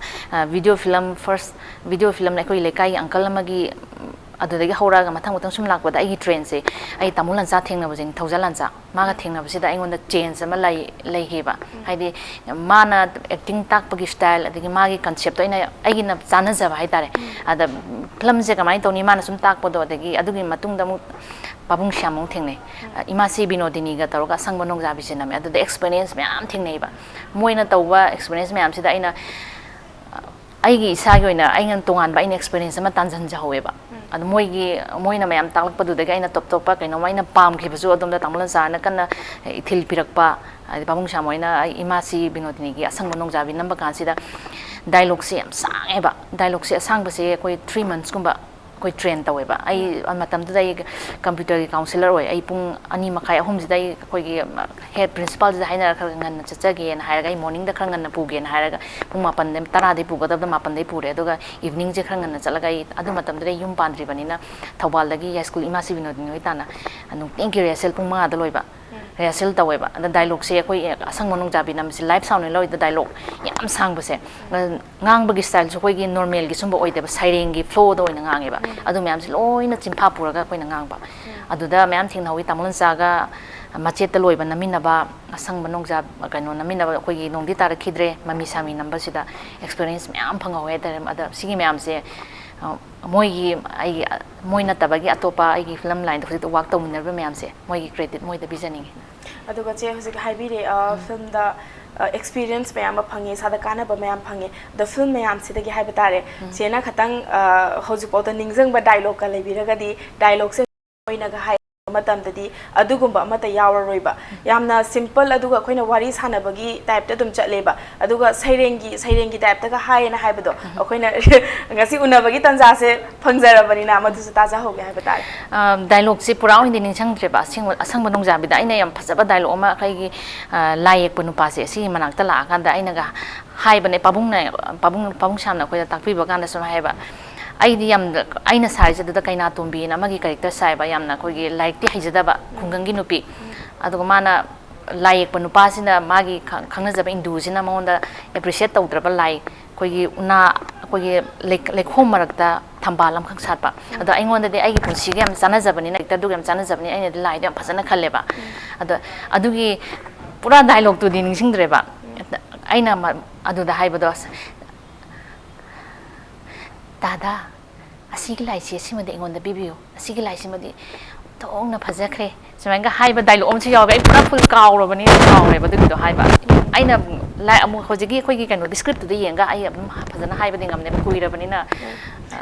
video film, first video film ꯑꯩꯈꯣꯏ ꯂꯩꯀꯥꯏꯒꯤ uncle ꯑꯃꯒꯤ, ꯎꯝ, ꯑꯗꯨꯗꯒꯤ ꯍꯧꯔꯛꯑꯒ ꯃꯊꯪ ꯃꯊꯪ ꯁꯨꯝ ꯂꯥꯛꯄꯗ ꯑꯩꯒꯤ trainꯁꯦ ꯑꯩ ꯇꯥꯃꯣ ꯂꯟꯆꯥ ꯊꯦꯡꯅꯕꯁꯦ, ꯅꯤꯡꯊꯧꯖꯥ ꯂꯟꯆꯥ, ꯃꯥꯒ ꯊꯦꯡꯅꯕꯁꯤꯗ ꯑꯩꯉꯣꯟꯗ change ꯑꯃ ꯂꯩ, ꯂꯩꯈꯤꯕ꯫ ꯍꯥꯏꯗꯤ ꯃꯥꯅ acting ꯇꯥꯛꯄꯒꯤ style, ꯑꯗꯒꯤ ꯃꯥꯒꯤ conceptꯇꯣ ꯑꯩꯅ, ꯑꯩꯒꯤꯅ ꯆꯥꯟꯅꯖꯕ ꯍꯥꯏꯇꯥꯔꯦ꯫ ꯑꯗ filmꯁꯦ ꯀꯃꯥꯏꯅ ꯇꯧꯅꯤ, ꯃꯥꯅ ꯁꯨꯝ ꯇꯥꯛꯄꯗꯣ, ꯑꯗꯒꯤ ꯑꯗꯨꯒꯤ ꯃꯇꯨꯡꯗ ꯑꯃꯨꯛ ꯄꯥꯕꯨꯡ ꯁ꯭ꯌꯥꯝ ꯑꯃꯨꯛ ꯊꯦꯡꯅꯩ꯫ ꯏꯃꯥꯁꯤ ꯕꯤꯅꯣꯗꯤꯅꯤꯒ ꯇꯧꯔꯒ ꯑꯁꯪꯕ ꯅꯣꯡꯖꯥꯕꯤꯁꯦ ꯅꯝꯃꯦ꯫ ꯑꯗꯨꯗ experience ꯃꯌꯥꯝ ꯊꯦꯡꯅꯩꯕ꯫ ꯃꯣꯏꯅ ꯇꯧꯕ experience ꯃꯌꯥꯝꯁꯤꯗ ꯑꯩꯅ, ꯑꯩꯒꯤ ꯏꯁꯥꯒꯤ ꯑꯣꯏꯅ ꯑꯩꯅ ꯇꯣꯉꯥꯟꯕ ꯑꯩꯅ experience ꯑꯃ ꯇꯥꯟꯁꯤꯟꯖꯍꯧꯋꯦꯕ꯫ ꯑꯗꯣ ꯃꯣꯏꯒꯤ, ꯃꯣꯏꯅ ꯃꯌꯥꯝ ꯇꯥꯛꯂꯛꯄꯗꯨꯗꯒꯤ ꯑꯩꯅ ꯇꯣꯞ ꯇꯣꯞꯄ ꯀꯩꯅꯣꯝꯃ ꯑꯩꯅ ꯄꯥꯝꯈꯤꯕꯁꯨ ꯑꯗꯣꯝꯗ ꯇꯥꯃꯣ ꯂꯟꯆꯥꯅ ꯀꯟꯅ ꯏꯊꯤꯜ ꯄꯤꯔꯛꯄ, ꯍꯥꯏꯗꯤ ꯄꯥꯕꯨꯡ ꯁ꯭ꯌꯥꯝ ꯍꯣꯏꯅ ꯑꯩ ꯏꯃꯥꯁꯤ ꯕꯤꯅꯣꯗꯤꯅꯤꯒꯤ ꯑꯁꯪꯕ ꯅꯣꯡꯖꯥꯕꯤ ꯅꯝꯕ ꯀꯥꯟꯁꯤꯗ dialogueꯁꯦ ꯌꯥꯝ ꯁꯥꯡꯉꯦꯕ꯫ Dialogueꯁꯦ ꯑꯁꯥꯡꯕꯁꯦ ꯑꯩꯈꯣꯏ three monthsꯀꯨꯝꯕ ꯑꯩꯈꯣꯏ train ꯇꯧꯋꯦꯕ꯫ ꯑꯩ ꯃꯇꯝꯗꯨꯗ ꯑꯩ computerꯒꯤ counsellor ꯑꯣꯏ꯫ ꯑꯩ ꯄꯨꯡ ꯑꯅꯤ ꯃꯈꯥꯏ, ꯑꯍꯨꯝꯁꯤꯗ ꯑꯩ ꯑꯩꯈꯣꯏꯒꯤ head principalꯁꯤꯗ ꯍꯥꯏꯅꯔꯒ ꯈꯔ ꯉꯟꯅ ꯆꯠꯆꯒꯦꯅ ꯍꯥꯏꯔꯒ, ꯑꯩ morningꯗ ꯈꯔ ꯉꯟꯅ ꯄꯨꯒꯦꯅ ꯍꯥꯏꯔꯒ, ꯄꯨꯡ ꯃꯥꯄꯟꯗ, ꯇꯔꯥꯗꯩ ꯄꯨꯒꯗꯕꯗ ꯃꯥꯄꯟꯗꯩ ꯄꯨꯔꯦ꯫ ꯑꯗꯨꯒ eveningꯁꯦ ꯈꯔ ꯉꯟꯅ ꯆꯠꯂꯒ, ꯑꯩ ꯑꯗꯨ ꯃꯇꯝꯗꯨꯗ ꯑꯩ ꯌꯨꯝ ꯄꯥꯟꯗ꯭ꯔꯤꯕꯅꯤꯅ ꯊꯧꯕꯥꯜꯗꯒꯤ ꯌꯥꯏꯁ꯭ꯀꯨꯜ ꯏꯃꯥꯁꯤ ꯕꯤꯅꯣꯗꯤꯅꯤ ꯍꯣꯏ ꯇꯥꯟꯅ ꯅꯨꯡꯇꯤꯒꯤ rehearsal ꯄꯨꯡ ꯃꯉꯥꯗ ꯂꯣꯏꯕ꯫ Rehearsal ꯇꯧꯋꯦꯕ꯫ ꯑꯗ dialogueꯁꯦ ꯑꯩꯈꯣꯏ ꯑꯁꯪꯕ ꯅꯣꯡꯖꯥꯕꯤ ꯅꯝꯕꯁꯦ live sound ꯑꯣꯏꯅ ꯂꯧꯔꯤꯗ dialogue ꯌꯥꯝ ꯁꯥꯡꯕꯁꯦ꯫ ꯑꯗ ꯉꯥꯡꯕꯒꯤ styleꯁꯨ ꯑꯩꯈꯣꯏꯒꯤ normalꯒꯤ ꯁꯨꯝꯕ ꯑꯣꯏꯗꯦꯕ, ꯁꯩꯔꯦꯡꯒꯤ flowꯗ ꯑꯣꯏꯅ ꯉꯥꯡꯉꯦꯕ꯫ ꯑꯗꯨ ꯃꯌꯥꯝꯁꯦ ꯂꯣꯏꯅ ꯆꯤꯟꯐꯥ ꯄꯨꯔꯒ ꯑꯩꯈꯣꯏꯅ ꯉꯥꯡꯕ꯫ ꯑꯗꯨꯗ ꯃꯌꯥꯝ ꯊꯦꯡꯅꯍꯧꯋꯤ, ꯇꯥꯃꯣ ꯂꯟꯆꯥꯒ ꯃꯆꯦꯠꯇ ꯂꯣꯏꯕ ꯅꯝꯃꯤꯟꯅꯕ, ꯑꯁꯪꯕ ꯅꯣꯡꯖꯥ-, ꯀꯩꯅꯣ ꯅꯝꯃꯤꯟꯅꯕ ꯑꯩꯈꯣꯏꯒꯤ ꯅꯣꯡꯗꯤ ꯇꯥꯔꯛꯈꯤꯗ꯭ꯔꯦ, ꯃꯃꯤ ꯁꯥꯃꯤ ꯅꯝꯕꯁꯤꯗ experience ꯃꯌꯥꯝ ꯐꯪꯍꯧꯋꯦ ꯍꯥꯏꯇꯥꯔꯦ꯫ ꯑꯗ ꯁꯤꯒꯤ ꯃꯌꯥꯝꯁꯦ, ꯑ, ꯃꯣꯏꯒꯤ, ꯑꯩꯒꯤ, ꯃꯣꯏ ꯅꯠꯇꯕꯒꯤ ꯑꯇꯣꯞꯄ ꯑꯩꯒꯤ film lineꯗ ꯍꯧꯖꯤꯛ work ꯇꯧꯃꯤꯟꯅꯔꯤꯕ ꯃꯌꯥꯝꯁꯦ, ꯃꯣꯏꯒꯤ credit ꯃꯣꯏꯗ ꯄꯤꯖꯅꯤꯡꯉꯤ꯫ ꯑꯗꯨꯒ ꯆꯦ ꯍꯧꯖꯤꯛ ꯍꯥꯏꯕꯤꯔꯦ, ꯑ, filmꯗ, ꯑ, experience ꯃꯌꯥꯝ ꯑꯃ ꯐꯪꯉꯦ, ꯏꯁꯥꯗ ꯀꯥꯟꯅꯕ ꯃꯌꯥꯝ ꯐꯪꯉꯦ꯫ ꯑꯗꯣ film ꯃꯌꯥꯝꯁꯤꯗꯒꯤ ꯍꯥꯏꯕ ꯇꯥꯔꯦ, ꯆꯦꯅ ꯈꯇꯪ, ꯑ, ꯍꯧꯖꯤꯛꯐꯥꯎꯗ ꯅꯤꯡꯁꯤꯡꯕ dialogueꯀ ꯂꯩꯕꯤꯔꯒꯗꯤ, dialogueꯁꯦ ꯑꯣꯏꯅꯒ ꯍꯥꯏ ꯃꯇꯝꯗꯗꯤ ꯑꯗꯨꯒꯨꯝꯕ ꯑꯃꯠꯇ ꯌꯥꯎꯔꯔꯣꯏꯕ꯫ ꯌꯥꯝꯅ simple, ꯑꯗꯨꯒ ꯑꯩꯈꯣꯏꯅ ꯋꯥꯔꯤ ꯁꯥꯟꯅꯕꯒꯤ typeꯇ ꯑꯗꯨꯝ ꯆꯠꯂꯦꯕ꯫ ꯑꯗꯨꯒ ꯁꯩꯔꯦꯡꯒꯤ, ꯁꯩꯔꯦꯡꯒꯤ typeꯇꯒ ꯍꯥꯏꯌꯦꯅ ꯍꯥꯏꯕꯗꯣ, ꯑꯩꯈꯣꯏꯅ ꯉꯁꯤ ꯎꯅꯕꯒꯤ ꯇꯥꯟꯖꯥꯁꯦ ꯐꯪꯖꯔꯕꯅꯤꯅ, ꯃꯗꯨꯁꯨ ꯇꯥꯖꯍꯧꯒꯦ ꯍꯥꯏꯕ ꯇꯥꯔꯦ꯫ ꯑ, dialogueꯁꯦ ꯄꯨꯔꯥ ꯑꯣꯏꯅꯗꯤ ꯅꯤꯡꯁꯤꯡꯗ꯭ꯔꯦꯕ꯫ ꯑꯁꯦꯡꯕ, ꯑꯁꯪꯕ ꯅꯣꯡꯖꯥꯕꯤꯗ ꯑꯩꯅ ꯌꯥꯝ ꯐꯖꯕ dialogue ꯑꯃ ꯑꯩꯈꯣꯏꯒꯤ, ꯑ, ꯂꯥꯏ ꯌꯦꯛꯄ ꯅꯨꯄꯥꯁꯦ ꯑꯁꯤꯒꯤ ꯃꯅꯥꯛꯇ ꯂꯥꯛꯑꯀꯥꯟꯗ ꯑꯩꯅꯒ ꯍꯥꯏꯕꯅꯦ, ꯄꯥꯕꯨꯡꯅ, ꯄꯥꯕꯨꯡ, ꯄꯥꯕꯨꯡ ꯁ꯭ꯌꯥꯝꯅ ꯑꯩꯈꯣꯏꯗ ꯇꯥꯛꯄꯤꯕ ꯀꯥꯟꯗ ꯁꯨꯝ ꯍꯥꯏꯕ, ꯑꯩꯗꯤ ꯌꯥꯝ, ꯑꯩꯅ ꯁꯥꯔꯤꯁꯦ ꯑꯗꯨꯗ ꯀꯩꯅꯥꯇꯣꯝꯕꯤꯅ ꯑꯃꯒꯤ character ꯁꯥꯏꯕ, ꯌꯥꯝꯅ ꯑꯩꯈꯣꯏꯒꯤ ꯂꯥꯏꯔꯤꯛꯇꯤ ꯍꯩꯖꯗꯕ ꯈꯨꯡꯒꯪꯒꯤ ꯅꯨꯄꯤ꯫ ꯑꯗꯨꯒ ꯃꯥꯅ ꯂꯥꯏ ꯌꯦꯛꯄ ꯅꯨꯄꯥꯁꯤꯅ ꯃꯥꯒꯤ ꯈ- ꯈꯪꯅꯖꯕ ꯏꯟꯗꯨꯁꯤꯅ ꯃꯉꯣꯟꯗ ꯑꯦꯄ꯭ꯔꯤꯁꯤꯌꯦꯠ ꯇꯧꯗ꯭ꯔꯕ ꯂꯥꯏ, ꯑꯩꯈꯣꯏꯒꯤ ꯎꯅꯥ, ꯑꯩꯈꯣꯏꯒꯤ ꯂꯩ- ꯂꯩꯈꯣꯝ ꯃꯔꯛꯇ ꯊꯝꯕꯥꯜ ꯑꯃꯈꯛ ꯁꯥꯠꯄ꯫ ꯑꯗꯣ ꯑꯩꯉꯣꯟꯗꯗꯤ ꯑꯩꯒꯤ ꯄꯨꯟꯁꯤꯒ ꯌꯥꯝ ꯆꯥꯟꯅꯖꯕꯅꯤꯅ, ꯍꯦꯛꯇ ꯑꯗꯨꯒ ꯌꯥꯝ ꯆꯥꯟꯅꯖꯕꯅꯤꯅ ꯑꯩꯅꯗꯤ ꯂꯥꯏꯗꯣ ꯌꯥꯝ ꯐꯖꯅ ꯈꯜꯂꯦꯕ꯫ ꯑꯗꯣ ꯑꯗꯨꯒꯤ ꯄꯨꯔꯥ ꯗꯥꯏꯂꯣꯛꯇꯨꯗꯤ ꯅꯤꯡꯁꯤꯡꯗ꯭ꯔꯦꯕ꯫ ꯑꯩꯅ ꯃ- ꯑꯗꯨꯗ ꯍꯥꯏꯕꯗꯣ, ꯑꯁ, "ꯗꯥꯗꯥ, ꯑꯁꯤꯒꯤ ꯂꯥꯏꯁꯤ ꯑꯁꯤꯃꯗꯤ ꯑꯩꯉꯣꯟꯗ ꯄꯤꯕꯤꯌꯨ, ꯑꯁꯤꯒꯤ ꯂꯥꯏꯁꯤꯃꯗꯤ ꯊꯣꯛꯅ ꯐꯖꯈ꯭ꯔꯦ", ꯁꯨꯃꯥꯏꯅꯒ ꯍꯥꯏꯕ ꯗꯥꯏꯂꯣꯛ ꯑꯃꯁꯨ ꯌꯥꯎꯋꯦ꯫ ꯑꯩ ꯄꯨꯔꯥ ꯐꯨꯜ ꯀꯥꯎꯔꯕꯅꯤ, ꯀꯥꯎꯔꯦꯕ ꯑꯗꯨꯒꯤꯗꯣ ꯍꯥꯏꯕ꯫ ꯑꯩꯅ ꯂꯥꯏ ꯑꯃꯨꯛ ꯍꯧꯖꯤꯛꯀꯤ ꯑꯩꯈꯣꯏꯒꯤ ꯀꯩꯅꯣ ꯗꯤꯁꯀ꯭ꯔꯤꯞꯇꯨꯗ ꯌꯦꯡꯉꯒ ꯑꯩ ꯑꯗꯨꯝ ꯐꯖꯅ ꯍꯥꯏꯕꯗꯤ ꯉꯝꯅꯦꯕ, ꯀꯨꯏꯔꯕꯅꯤꯅ꯫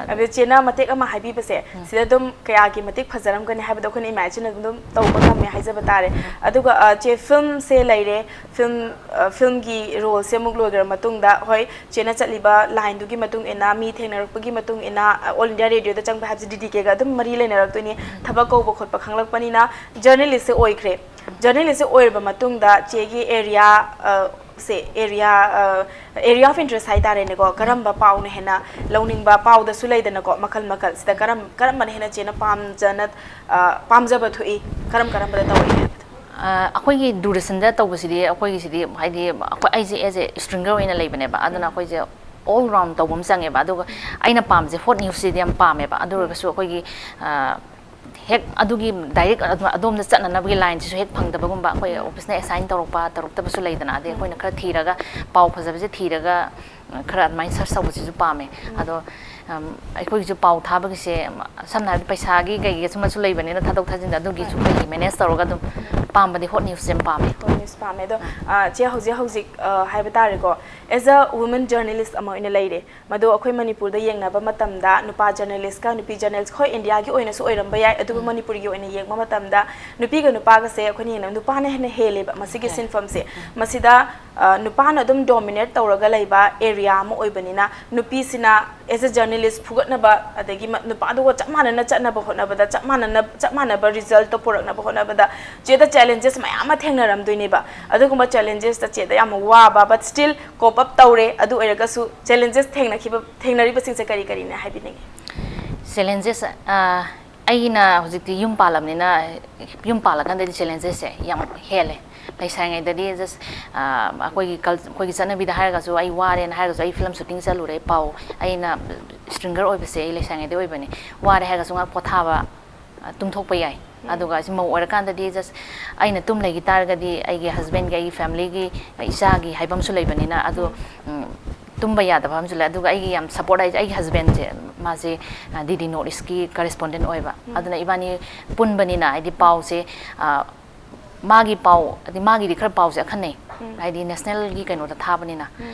ꯑꯗ ꯆꯦꯅ ꯃꯇꯦꯛ ꯑꯃ ꯍꯥꯏꯕꯤꯕꯁꯦ, ꯁꯤꯗ ꯑꯗꯨꯝ ꯀꯌꯥꯒꯤ ꯃꯇꯤꯛ ꯐꯖꯔꯝꯒꯅꯤ ꯍꯥꯏꯕꯗꯣ ꯑꯩꯈꯣꯏꯅ ꯏꯃꯦꯖꯤꯟ ꯑꯗꯨꯝ ꯇꯧꯕ ꯉꯝꯃꯦ ꯍꯥꯏꯖꯕ ꯇꯥꯔꯦ꯫ ꯑꯗꯨꯒ, ꯑ, ꯆꯦ, ꯐꯤꯂꯝꯁꯦ ꯂꯩꯔꯦ, ꯐꯤꯂꯝ, ꯑ, ꯐꯤꯂꯝꯒꯤ ꯔꯣꯜꯁꯦ ꯑꯃꯨꯛ ꯂꯣꯏꯈ꯭ꯔ ꯃꯇꯨꯡꯗ, ꯍꯣꯏ, ꯆꯦꯅ ꯆꯠꯂꯤꯕ ꯂꯥꯏꯟꯗꯨꯒꯤ ꯃꯇꯨꯡ ꯏꯟꯅ, ꯃꯤ ꯊꯦꯡꯅꯔꯛꯄꯒꯤ ꯃꯇꯨꯡ ꯏꯟꯅ, ꯑ, All India Radio ꯗ ꯆꯪꯕ ꯍꯥꯏꯕꯁꯤ ꯗꯤ ꯗꯤ ꯀꯦꯒ ꯑꯗꯨꯝ ꯃꯔꯤ ꯂꯩꯅꯔꯛꯇꯣꯏꯅꯤ꯫ ꯊꯕꯛ ꯀꯧꯕ ꯈꯣꯠꯄ ꯈꯪꯂꯛꯄꯅꯤꯅ ꯖꯔꯅꯦꯂꯤꯁꯁꯦ ꯑꯣꯏꯈ꯭ꯔꯦ꯫ ꯖꯔꯅꯦꯂꯤꯁꯁꯦ ꯑꯣꯏꯔꯕ ꯃꯇꯨꯡꯗ ꯆꯦꯒꯤ ꯑꯦꯔꯤꯌꯥ, ꯑ, ꯁꯦ, ꯑꯦꯔꯤꯌꯥ, ꯑ, area of interest ꯍꯥꯏꯇꯥꯔꯦꯅꯦꯀꯣ, ꯀꯔꯝꯕ ꯄꯥꯎꯅ ꯍꯦꯟꯅ ꯂꯧꯅꯤꯡꯕ, ꯄꯥꯎꯗꯁꯨ ꯂꯩꯗꯅꯀꯣ, ꯃꯈꯜ ꯃꯈꯜ, ꯁꯤꯗ ꯀꯔꯝ-, ꯀꯔꯝꯕꯅ ꯍꯦꯟꯅ ꯆꯦꯅ ꯄꯥꯝꯖꯅ, ꯑ, ꯄꯥꯝꯖꯕ ꯊꯣꯛꯏ, ꯀꯔꯝ ꯀꯔꯝꯕꯗ ꯇꯧꯔꯛꯏ ꯍꯥꯏꯕꯗꯣ? ꯑ, ꯑꯩꯈꯣꯏꯒꯤ ꯗꯨꯔꯗꯔꯁꯟꯗ ꯇꯧꯕꯁꯤꯗꯤ, ꯑꯩꯈꯣꯏꯒꯤꯁꯤꯗꯤ ꯍꯥꯏꯗꯤ ꯑꯩꯈꯣꯏ, ꯑꯩꯁꯦ as a stringer ꯑꯣꯏꯅ ꯂꯩꯕꯅꯦꯕ, ꯑꯗꯨꯅ ꯑꯩꯈꯣꯏꯁꯦ all round ꯇꯧꯕ ꯑꯃ ꯆꯪꯉꯦꯕ꯫ ꯑꯗꯨꯒ ꯑꯩꯅ ꯄꯥꯝꯕꯁꯦ ꯍꯣꯠ ꯅ꯭ꯌꯨꯁꯁꯤꯗꯤ ꯌꯥꯝ ꯄꯥꯝꯃꯦꯕ꯫ ꯑꯗꯨ ꯑꯣꯏꯔꯒꯁꯨ ꯑꯩꯈꯣꯏꯒꯤ, ꯑ, ꯍꯦꯛ ꯑꯗꯨꯒꯤ ꯗꯥꯏꯔꯦꯛ ꯑꯗꯣꯝꯗ ꯆꯠꯅꯅꯕꯒꯤ ꯂꯥꯏꯟꯁꯤꯁꯨ ꯍꯦꯛ ꯐꯪꯗꯕꯒꯨꯝꯕ, ꯑꯩꯈꯣꯏ ꯑꯣꯐꯤꯁꯅ ꯑꯦꯁꯥꯏꯟ ꯇꯧꯔꯛꯄ ꯇꯧꯔꯛꯇꯕꯁꯨ ꯂꯩꯗꯅ, ꯑꯗꯩ ꯑꯩꯈꯣꯏꯅ ꯈꯔ ꯊꯤꯔꯒ, ꯄꯥꯎ ꯐꯖꯕꯁꯦ ꯊꯤꯔꯒ, ꯈꯔ ꯑꯗꯨꯃꯥꯏꯅ ꯁꯔꯁ ꯇꯧꯕꯁꯤꯁꯨ ꯄꯥꯝꯃꯦ꯫ ꯑꯗꯣ, ꯎꯝ, ꯑꯩꯈꯣꯏꯒꯤꯁꯨ ꯄꯥꯎ ꯊꯥꯕꯒꯤꯁꯦ, ꯁꯝꯅ ꯍꯥꯏꯔꯕꯗ ꯄꯩꯁꯥꯒꯤ ꯀꯩꯒꯤ ꯁꯨꯝꯕꯁꯨ ꯂꯩꯕꯅꯤꯅ, ꯊꯥꯗꯣꯛ ꯊꯥꯖꯤꯟꯗ ꯑꯗꯨꯒꯤꯁꯨ ꯑꯩꯈꯣꯏꯒꯤ ꯃꯦꯅꯦꯖ ꯇꯧꯔꯒ ꯑꯗꯨꯝ ꯄꯥꯝꯕꯗꯤ ꯍꯣꯠ ꯅ꯭ꯌꯨꯁꯁꯦ ꯌꯥꯝ ꯄꯥꯝꯃꯦ꯫ ꯍꯣꯠ ꯅ꯭ꯌꯨꯁ ꯄꯥꯝꯃꯦ꯫ ꯑꯗꯣ, ꯑ, ꯆꯦ, ꯍꯧꯖꯤꯛ ꯍꯧꯖꯤꯛ, ꯑ, ꯍꯥꯏꯕ ꯇꯥꯔꯦꯀꯣ, as a woman journalist ꯑꯃ ꯑꯣꯏꯅ ꯂꯩꯔꯦ꯫ ꯃꯗꯣ ꯑꯩꯈꯣꯏ ꯃꯅꯤꯄꯨꯔꯗ ꯌꯦꯡꯅꯕ ꯃꯇꯝꯗ ꯅꯨꯄꯥ ꯖꯔꯅꯦꯂꯤꯁꯀ ꯅꯨꯄꯤ ꯖꯔꯅꯦꯂꯤꯁ, ꯍꯣꯏ, ꯏꯟꯗꯤꯌꯥꯒꯤ ꯑꯣꯏꯅꯁꯨ ꯑꯣꯏꯔꯝꯕ ꯌꯥꯏ, ꯑꯗꯨꯕꯨ ꯃꯅꯤꯄꯨꯔꯒꯤ ꯑꯣꯏꯅ ꯌꯦꯡꯕ ꯃꯇꯝꯗ ꯅꯨꯄꯤꯒ ꯅꯨꯄꯥꯒꯁꯦ ꯑꯩꯈꯣꯏꯅ ꯌꯦꯡꯅꯕ ꯅꯨꯄꯥꯅ ꯍꯦꯟꯅ ꯍꯦꯜꯂꯦꯕ ꯃꯁꯤꯒꯤ ꯁꯤꯟꯐꯝꯁꯦ꯫ ꯃꯁꯤꯗ, ꯑ, ꯅꯨꯄꯥꯅ ꯑꯗꯨꯝ ꯗꯣꯃꯤꯅꯦꯠ ꯇꯧꯔꯒ ꯂꯩꯕ ꯑꯦꯔꯤꯌꯥ ꯑꯃ ꯑꯣꯏꯕꯅꯤꯅ, ꯅꯨꯄꯤꯁꯤꯅ as a journalist ꯐꯨꯒꯠꯅꯕ, ꯑꯗꯒꯤ ꯃ-, ꯅꯨꯄꯥꯗꯨꯒ ꯆꯞ ꯃꯥꯟꯅꯅ ꯆꯠꯅꯕ ꯍꯣꯠꯅꯕꯗ, ꯆꯞ ꯃꯥꯟꯅꯅ, ꯆꯞ ꯃꯥꯟꯅꯕ ꯔꯤꯖꯜꯠꯇꯣ ꯄꯨꯔꯛꯅꯕ ꯍꯣꯠꯅꯕꯗ ꯆꯦꯗ ꯆꯦꯂꯦꯟꯖꯦꯁ ꯃꯌꯥꯝ ꯑꯃ ꯊꯦꯡꯅꯔꯝꯗꯣꯏꯅꯦꯕ꯫ ꯑꯗꯨꯒꯨꯝꯕ ꯆꯦꯂꯦꯟꯖꯦꯁꯇ ꯆꯦꯗ ꯌꯥꯝꯅ ꯋꯥꯕ, but still cope up ꯇꯧꯔꯦ꯫ ꯑꯗꯨ ꯑꯣꯏꯔꯒꯁꯨ ꯆꯦꯂꯦꯟꯖꯦꯁ ꯊꯦꯡꯅꯈꯤꯕ, ꯊꯦꯡꯅꯔꯤꯕꯁꯤꯡꯁꯦ ꯀꯔꯤ ꯀꯔꯤꯅꯦ ꯍꯥꯏꯕꯤꯅꯤꯡꯉꯤ? ꯆꯦꯂꯦꯟꯖꯦꯁ, ꯑ, ꯑꯩꯅ ꯍꯧꯖꯤꯛꯇꯤ ꯌꯨꯝ ꯄꯥꯜꯂꯕꯅꯤꯅ, ꯌꯨꯝ ꯄꯥꯜꯂꯀꯥꯟꯗꯗꯤ ꯆꯦꯂꯦꯟꯖꯦꯁꯁꯦ ꯌꯥꯝ ꯍꯦꯜꯂꯦ꯫ ꯂꯩꯁꯥꯔꯤꯉꯩꯗꯗꯤ just ꯑꯩꯈꯣꯏꯒꯤ ꯀꯜ ꯑꯩꯈꯣꯏꯒꯤ ꯆꯠꯅꯕꯤꯗ ꯍꯥꯏꯔꯒꯁꯨ, ꯑꯩ ꯋꯥꯔꯦꯅ ꯍꯥꯏꯔꯒꯁꯨ, ꯑꯩ ꯐꯤꯂꯝ ꯁꯨꯇꯤꯡ ꯆꯠꯂꯨꯔꯦ, ꯄꯥꯎ, ꯑꯩꯅ ꯁ꯭ꯇ꯭ꯔꯤꯡꯒꯔ ꯑꯣꯏꯕꯁꯦ ꯑꯩ ꯂꯩꯁꯥꯔꯤꯉꯩꯗꯩ ꯑꯣꯏꯕꯅꯤ, ꯋꯥꯔꯦ ꯍꯥꯏꯔꯒꯁꯨ ꯉꯥꯏꯍꯥꯛ ꯄꯣꯊꯥꯕ, ꯇꯨꯝꯊꯣꯛꯄ ꯌꯥꯏ꯫ ꯑꯗꯨꯒ ꯑꯁꯤ ꯃꯧ ꯑꯣꯏꯔꯀꯥꯟꯗꯗꯤ just ꯑꯩꯅ ꯇꯨꯝ ꯂꯩꯈꯤ ꯇꯥꯔꯒꯗꯤ ꯑꯩꯒꯤ ꯍꯁꯕꯦꯟꯒꯤ, ꯑꯩꯒꯤ ꯐꯦꯃꯤꯂꯤꯒꯤ, ꯏꯆꯥꯒꯤ ꯍꯥꯏꯕ ꯑꯃꯁꯨ ꯂꯩꯕꯅꯤꯅ, ꯑꯗꯨ ꯇꯨꯝꯕ ꯌꯥꯗꯕ ꯑꯃꯁꯨ ꯂꯩ꯫ ꯑꯗꯨꯒ ꯑꯩꯒꯤ ꯌꯥꯝ ꯁꯞꯄꯣꯔꯠ ꯍꯥꯏꯁꯦ ꯑꯩꯒꯤ ꯍꯁꯕꯦꯟꯁꯦ, ꯃꯥꯁꯦ ꯗꯤ ꯗꯤ ꯅꯣꯔꯠ ꯏꯁꯀꯤ ꯀꯔꯦꯁꯄꯣꯟꯗꯦꯟ ꯑꯣꯏꯕ꯫ ꯑꯗꯨꯅ ꯏꯕꯥꯅꯤ ꯄꯨꯟꯕꯅꯤꯅ ꯍꯥꯏꯗꯤ ꯄꯥꯎꯁꯦ, ꯃꯥꯒꯤ ꯄꯥꯎ ꯍꯥꯏꯗꯤ ꯃꯥꯒꯤꯗꯤ ꯈꯔ ꯄꯥꯎꯁꯦ ꯑꯈꯟꯅꯩ, ꯍꯥꯏꯗꯤ ꯅꯦꯁꯅꯦꯜꯒꯤ ꯀꯩꯅꯣꯗ ꯊꯥꯕꯅꯤꯅ꯫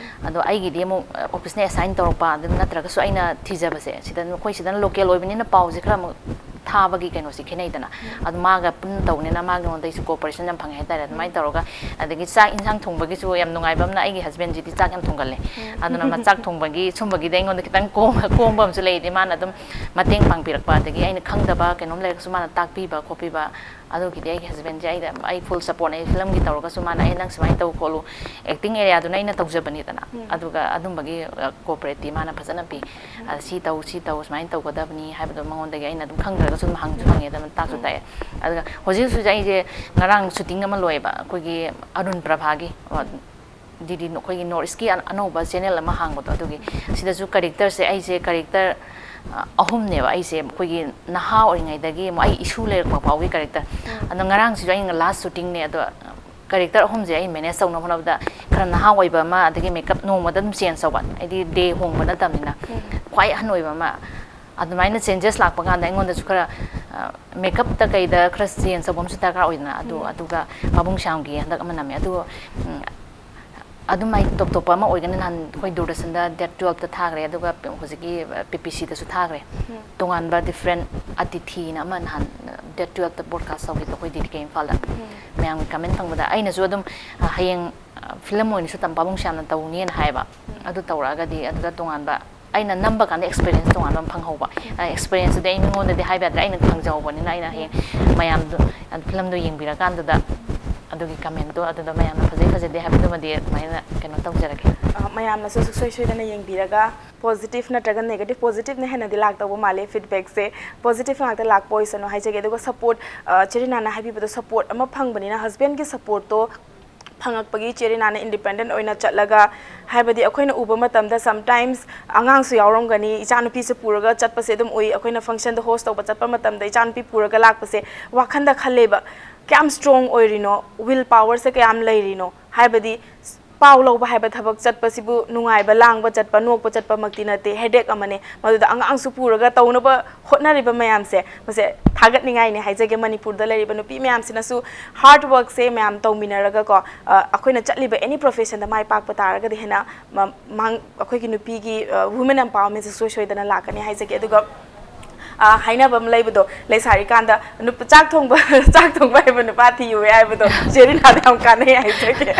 ꯑꯗꯣ ꯑꯩꯒꯤꯗꯤ ꯑꯃꯨꯛ ꯑꯣꯐꯤꯁꯅ ꯑꯦꯁꯥꯏꯟ ꯇꯧꯔꯛꯄ, ꯑꯗꯨ ꯅꯠꯇ꯭ꯔꯒꯁꯨ ꯑꯩꯅ ꯊꯤꯖꯕꯁꯦ, ꯁꯤꯗ ꯑꯩꯈꯣꯏ ꯁꯤꯗꯅ ꯂꯣꯀꯦꯜ ꯑꯣꯏꯕꯅꯤꯅ ꯄꯥꯎꯁꯦ ꯈꯔ ꯑꯃꯨꯛ ꯊꯥꯕꯒꯤ ꯀꯩꯅꯣꯁꯤ ꯈꯦꯠꯅꯩꯗꯅ꯫ ꯑꯗꯨ ꯃꯥꯒ ꯄꯨꯟꯅ ꯇꯧꯕꯅꯤꯅ ꯃꯥꯉꯣꯟꯗꯩꯁꯨ ꯀꯣꯑꯣꯄꯔꯦꯁꯟ ꯌꯥꯝ ꯐꯪꯉꯦ ꯍꯥꯏꯇꯥꯔꯦ꯫ ꯑꯗꯨꯃꯥꯏꯅ ꯇꯧꯔꯒ, ꯑꯗꯒꯤ ꯆꯥꯛ ꯏꯟꯁꯥꯡ ꯊꯣꯡꯕꯒꯤꯁꯨ ꯌꯥꯝ ꯅꯨꯡꯉꯥꯏꯕ ꯑꯃꯅ, ꯑꯩꯒꯤ ꯍꯁꯕꯦꯟꯁꯤꯗꯤ ꯆꯥꯛ ꯌꯥꯝ ꯊꯣꯡꯒꯜꯂꯦ꯫ ꯑꯗꯨꯅ ꯃꯥ ꯆꯥꯛ ꯊꯣꯡꯕꯒꯤ ꯁꯨꯝꯕꯒꯤꯗꯤ ꯑꯩꯉꯣꯟꯗ ꯈꯤꯇꯪ ꯀꯣꯝ-, ꯀꯣꯝꯕ ꯑꯃꯁꯨ ꯂꯩꯗꯤ, ꯃꯥꯅ ꯑꯗꯨꯝ ꯃꯇꯦꯡ ꯄꯥꯡꯕꯤꯔꯛꯄ, ꯑꯗꯒꯤ ꯑꯩꯅ ꯈꯪꯗꯕ ꯀꯩꯅꯣꯝ ꯂꯩꯔꯒꯁꯨ ꯃꯥꯅ ꯇꯥꯛꯄꯤꯕ ꯈꯣꯠꯄꯤꯕ꯫ ꯑꯗꯨꯒꯤꯗꯤ ꯑꯩꯒꯤ ꯍꯁꯕꯦꯟꯁꯦ ꯑꯩꯗ, ꯑꯩ ꯐꯨꯜ ꯁꯞꯄꯣꯔꯠꯅꯦ꯫ ꯑꯩ ꯐꯤꯂꯝꯒꯤ ꯇꯧꯔꯒꯁꯨ ꯃꯥꯅ, "ꯑꯦ, ꯅꯪ ꯁꯨꯃꯥꯏꯅ ꯇꯧ ꯈꯣꯠꯂꯨ, ꯑꯦꯛꯇꯤꯡ ꯑꯦꯔꯤꯌꯥꯗꯨꯅ ꯑꯩꯅ ꯇꯧꯖꯕꯅꯤꯗꯅ", ꯑꯗꯨꯒ ꯑꯗꯨꯝꯕꯒꯤ ꯀꯣꯑꯣꯄꯔꯦꯠꯇꯤ ꯃꯥꯅ ꯐꯖꯅ ꯄꯤ꯫ ꯑꯗ ꯁꯤ ꯇꯧ, ꯁꯤ ꯇꯧ, ꯁꯨꯃꯥꯏꯅ ꯇꯧꯒꯗꯕꯅꯤ ꯍꯥꯏꯕꯗꯣ ꯃꯉꯣꯟꯗꯒꯤ ꯑꯩꯅ ꯑꯗꯨꯝ ꯈꯪꯗ꯭ꯔꯒꯁꯨ ꯑꯗꯨꯝ ꯍꯪꯁꯨ ꯍꯪꯉꯦ, ꯑꯗꯨꯝ ꯇꯥꯛꯁꯨ ꯇꯥꯛꯑꯦ꯫ ꯑꯗꯨꯒ ꯍꯧꯖꯤꯛ ꯍꯧꯖꯤꯛ ꯑꯩꯁꯦ ꯉꯔꯥꯡ ꯁꯨꯇꯤꯡ ꯑꯃ ꯂꯣꯏꯌꯦꯕ, ꯑꯩꯈꯣꯏꯒꯤ ꯑꯔꯨꯟ ꯄ꯭ꯔꯚꯥꯒꯤ, ꯗꯤ ꯗꯤ ꯑꯩꯈꯣꯏꯒꯤ ꯅꯣꯔꯠ ꯏꯁꯀꯤ ꯑꯅꯧꯕ ꯆꯦꯅꯦꯜ ꯑꯃ ꯍꯥꯡꯕꯗꯣ, ꯑꯗꯨꯒꯤ ꯁꯤꯗꯁꯨ ꯀꯦꯔꯦꯛꯇꯔꯁꯦ, ꯑꯩꯁꯦ ꯀꯦꯔꯦꯛꯇꯔ ꯑꯍꯨꯝꯅꯦꯕ ꯑꯩꯁꯦ, ꯑꯩꯈꯣꯏꯒꯤ ꯅꯍꯥ ꯑꯣꯏꯔꯤꯉꯩꯗꯒꯤ ꯑꯃꯨꯛ ꯑꯩ ꯏꯁꯨ ꯂꯩꯔꯛꯄ ꯐꯥꯎꯒꯤ ꯀꯦꯔꯦꯛꯇꯔ꯫ ꯑꯗꯣ ꯉꯔꯥꯡꯁꯤꯁꯨ ꯑꯩꯅ ꯂꯥꯁ ꯁꯨꯇꯤꯡꯅꯦ, ꯑꯗꯣ ꯀꯦꯔꯦꯛꯇꯔ ꯑꯍꯨꯝꯁꯦ ꯑꯩ ꯃꯦꯅꯦꯖ ꯇꯧꯅꯕ ꯍꯣꯠꯅꯕꯗ ꯈꯔ ꯅꯍꯥ ꯑꯣꯏꯕ ꯑꯃ, ꯑꯗꯒꯤ ꯃꯦꯀꯞ ꯅꯣꯡꯃꯗ ꯑꯗꯨꯝ ꯆꯦꯟꯖ ꯇꯧꯕ, ꯍꯥꯏꯗꯤ ꯗꯦ ꯍꯣꯡꯕ ꯅꯠꯇꯕꯅꯤꯅ꯫ ꯈ꯭ꯋꯥꯏ ꯑꯍꯟ ꯑꯣꯏꯕ ꯑꯃ, ꯑꯗꯨꯃꯥꯏꯅ ꯆꯦꯟꯖꯦꯁ ꯂꯥꯛꯄ ꯀꯥꯟꯗ ꯑꯩꯉꯣꯟꯗꯁꯨ ꯈꯔ, ꯃꯦꯀꯞꯇ ꯀꯩꯗ ꯈꯔ ꯆꯦꯟꯖ ꯇꯧꯕ ꯑꯃꯁꯨ ꯗꯔꯀꯥꯔ ꯑꯣꯏꯗꯅ꯫ ꯑꯗꯨ, ꯑꯗꯨꯒ ꯄꯥꯕꯨꯡ ꯁ꯭ꯌꯥꯝꯒꯤ ꯍꯟꯗꯛ ꯑꯃ ꯅꯝꯃꯦ꯫ ꯑꯗꯨ, ꯎꯝ, ꯑꯗꯨꯃꯥꯏꯅ ꯇꯣꯞ ꯇꯣꯞꯄ ꯑꯃ ꯑꯣꯏꯒꯅꯤ꯫ ꯅꯍꯥꯟ ꯑꯩꯈꯣꯏ ꯗꯨꯔꯗꯔꯁꯟꯗ ꯗꯦꯠ ꯇꯨꯌꯦꯜꯞꯇ ꯊꯥꯈ꯭ꯔꯦ, ꯑꯗꯨꯒ ꯍꯧꯖꯤꯛꯀꯤ ꯄꯤ ꯄꯤ ꯁꯤꯗꯁꯨ ꯊꯥꯈ꯭ꯔꯦ꯫ ꯇꯣꯉꯥꯟꯕ ꯗꯤꯐ꯭ꯔꯦꯟ ꯑꯇꯤꯊꯤꯅ ꯑꯃ ꯅꯍꯥꯟ ꯗꯦꯠ ꯇꯨꯌꯦꯜꯞꯇ ꯕ꯭ꯔꯣꯗꯀꯥꯁ ꯇꯧꯈꯤꯕꯗꯣ ꯑꯩꯈꯣꯏ ꯗꯤ ꯗꯤ ꯀꯦ ꯏꯝꯐꯥꯜꯗ꯫ ꯃꯌꯥꯝꯒꯤ ꯀꯃꯦꯟ ꯐꯪꯕꯗ ꯑꯩꯅꯁꯨ ꯑꯗꯨꯝ, ꯑ, ꯍꯌꯦꯡ, ꯑ, ꯐꯤꯂꯝ ꯑꯣꯏꯅꯁꯨ ꯇꯝ-, ꯄꯥꯕꯨꯡ ꯁ꯭ꯌꯥꯝꯅ ꯇꯧꯅꯤꯅ ꯍꯥꯏꯌꯦꯕ꯫ ꯑꯗꯨ ꯇꯧꯔꯛꯑꯒꯗꯤ ꯑꯗꯨꯗ ꯇꯣꯉꯥꯟꯕ ꯑꯩꯅ ꯅꯝꯕ ꯀꯥꯟꯗ ꯑꯦꯛꯁꯄꯤꯔꯤꯌꯦꯟꯁ ꯇꯣꯉꯥꯟꯕ ꯑꯃ ꯐꯪꯍꯧꯕ꯫ ꯑꯦꯛꯁꯄꯤꯔꯤꯌꯦꯟꯁꯇꯨꯗꯤ ꯑꯩ ꯃꯤꯉꯣꯟꯗꯗꯤ ꯍꯥꯏꯕ ꯌꯥꯗ꯭ꯔꯦ, ꯑꯩꯅ ꯈꯪꯖꯍꯧꯕꯅꯤꯅ꯫ ꯑꯩꯅ ꯍꯌꯦꯡ ꯃꯌꯥꯝꯗꯣ, ꯐꯤꯂꯝꯗꯣ ꯌꯦꯡꯕꯤꯔꯀꯥꯟꯗꯨꯗ ꯑꯗꯨꯒꯤ ꯀꯃꯦꯟꯇꯣ ꯑꯗꯨꯗ ꯃꯌꯥꯝꯅ ꯐꯖꯩ ꯐꯖꯗꯦ ꯍꯥꯏꯕꯗꯨꯃꯗꯤ ꯑꯗꯨꯃꯥꯏꯅ ꯀꯩꯅꯣ ꯇꯧꯖꯔꯒꯦ꯫ ꯑ, ꯃꯌꯥꯝꯅꯁꯨ ꯁꯨꯡꯁꯣꯏ ꯁꯣꯏꯗꯅ ꯌꯦꯡꯕꯤꯔꯒ positive ꯅꯠꯇ꯭ꯔꯒ negative, positive ꯅ ꯍꯦꯟꯅꯗꯤ ꯂꯥꯛꯇꯧꯕ ꯃꯥꯜꯂꯦ feedback ꯁꯦ꯫ Positive ꯉꯥꯛꯇ ꯂꯥꯛꯄ ꯑꯣꯏꯁꯅꯨ ꯍꯥꯏꯖꯒꯦ꯫ ꯑꯗꯨꯒ support, ꯑ, ꯆꯦ ꯔꯤꯅꯥꯅ ꯍꯥꯏꯕꯤꯕꯗꯣ, support ꯑꯃ ꯐꯪꯕꯅꯤꯅ, husband ꯀꯤ support ꯇꯣ ꯐꯪꯉꯛꯄꯒꯤ ꯆꯦ ꯔꯤꯅꯥꯅ independent ꯑꯣꯏꯅ ꯆꯠꯂꯒ, ꯍꯥꯏꯕꯗꯤ ꯑꯩꯈꯣꯏꯅ ꯎꯕ ꯃꯇꯝꯗ sometimes ꯑꯉꯥꯡꯁꯨ ꯌꯥꯎꯔꯝꯒꯅꯤ, ꯏꯆꯥꯅꯨꯄꯤꯁꯦ ꯄꯨꯔꯒ ꯆꯠꯄꯁꯦ ꯑꯗꯨꯝ ꯎꯏ꯫ ꯑꯩꯈꯣꯏꯅ function ꯗ host ꯇꯧꯕ ꯆꯠꯄ ꯃꯇꯝꯗ ꯏꯆꯥꯅꯨꯄꯤ ꯄꯨꯔꯒ ꯂꯥꯛꯄꯁꯦ ꯋꯥꯈꯟꯗ ꯈꯜꯂꯦꯕ, ꯀꯌꯥꯝ strong ꯑꯣꯏꯔꯤꯅꯣ, will power ꯁꯦ ꯀꯌꯥꯝ ꯂꯩꯔꯤꯅꯣ꯫ ꯍꯥꯏꯕꯗꯤ ꯄꯥꯎ ꯂꯧꯕ ꯍꯥꯏꯕ ꯊꯕꯛ ꯆꯠꯄꯁꯤꯕꯨ ꯅꯨꯡꯉꯥꯏꯕ, ꯂꯥꯡꯕ ꯆꯠꯄ, ꯅꯣꯛꯄ ꯆꯠꯄꯃꯛꯇꯤ ꯅꯠꯇꯦ, headache ꯑꯃꯅꯦ꯫ ꯃꯗꯨꯗ ꯑꯉꯥꯡꯁꯨ ꯄꯨꯔꯒ ꯇꯧꯅꯕ ꯍꯣꯠꯅꯔꯤꯕ ꯃꯌꯥꯝꯁꯦ, ꯃꯁꯦ ꯊꯥꯒꯠꯅꯤꯡꯉꯥꯏꯅꯦ ꯍꯥꯏꯖꯒꯦ꯫ ꯃꯅꯤꯄꯨꯔꯗ ꯂꯩꯔꯤꯕ ꯅꯨꯄꯤ ꯃꯌꯥꯝꯁꯤꯅꯁꯨ hard work ꯁꯦ ꯃꯌꯥꯝ ꯇꯧꯃꯤꯟꯅꯔꯒꯀꯣ, ꯑ, ꯑꯩꯈꯣꯏꯅ ꯆꯠꯂꯤꯕ any profession ꯗ ꯃꯥꯏ ꯄꯥꯛꯄ ꯇꯥꯔꯒꯗꯤ ꯍꯦꯟꯅ ꯃ-, ꯃꯥꯡ-, ꯑꯩꯈꯣꯏꯒꯤ ꯅꯨꯄꯤꯒꯤ, ꯑ, women empowerment ꯁꯦ ꯁꯨꯡꯁꯣꯏ ꯁꯣꯏꯗꯅ ꯂꯥꯛꯀꯅꯤ ꯍꯥꯏꯖꯒꯦ꯫ ꯑꯗꯨꯒ ꯑ, ꯍꯥꯏꯅꯕ ꯑꯃ ꯂꯩꯕꯗꯣ, ꯂꯩꯁꯥꯔꯤꯀꯥꯟꯗ ꯅꯨꯄꯥ ꯆꯥꯛ ꯊꯣꯡꯕ, ꯆꯥꯛ ꯊꯣꯡꯕ ꯍꯩꯕ ꯅꯨꯄꯥ ꯊꯤꯌꯨ ꯍꯥꯏꯕꯗꯣ ꯆꯦ ꯔꯤꯅꯥꯗ ꯌꯥꯝ ꯀꯥꯟꯅꯩ ꯍꯥꯏꯖꯒꯦ꯫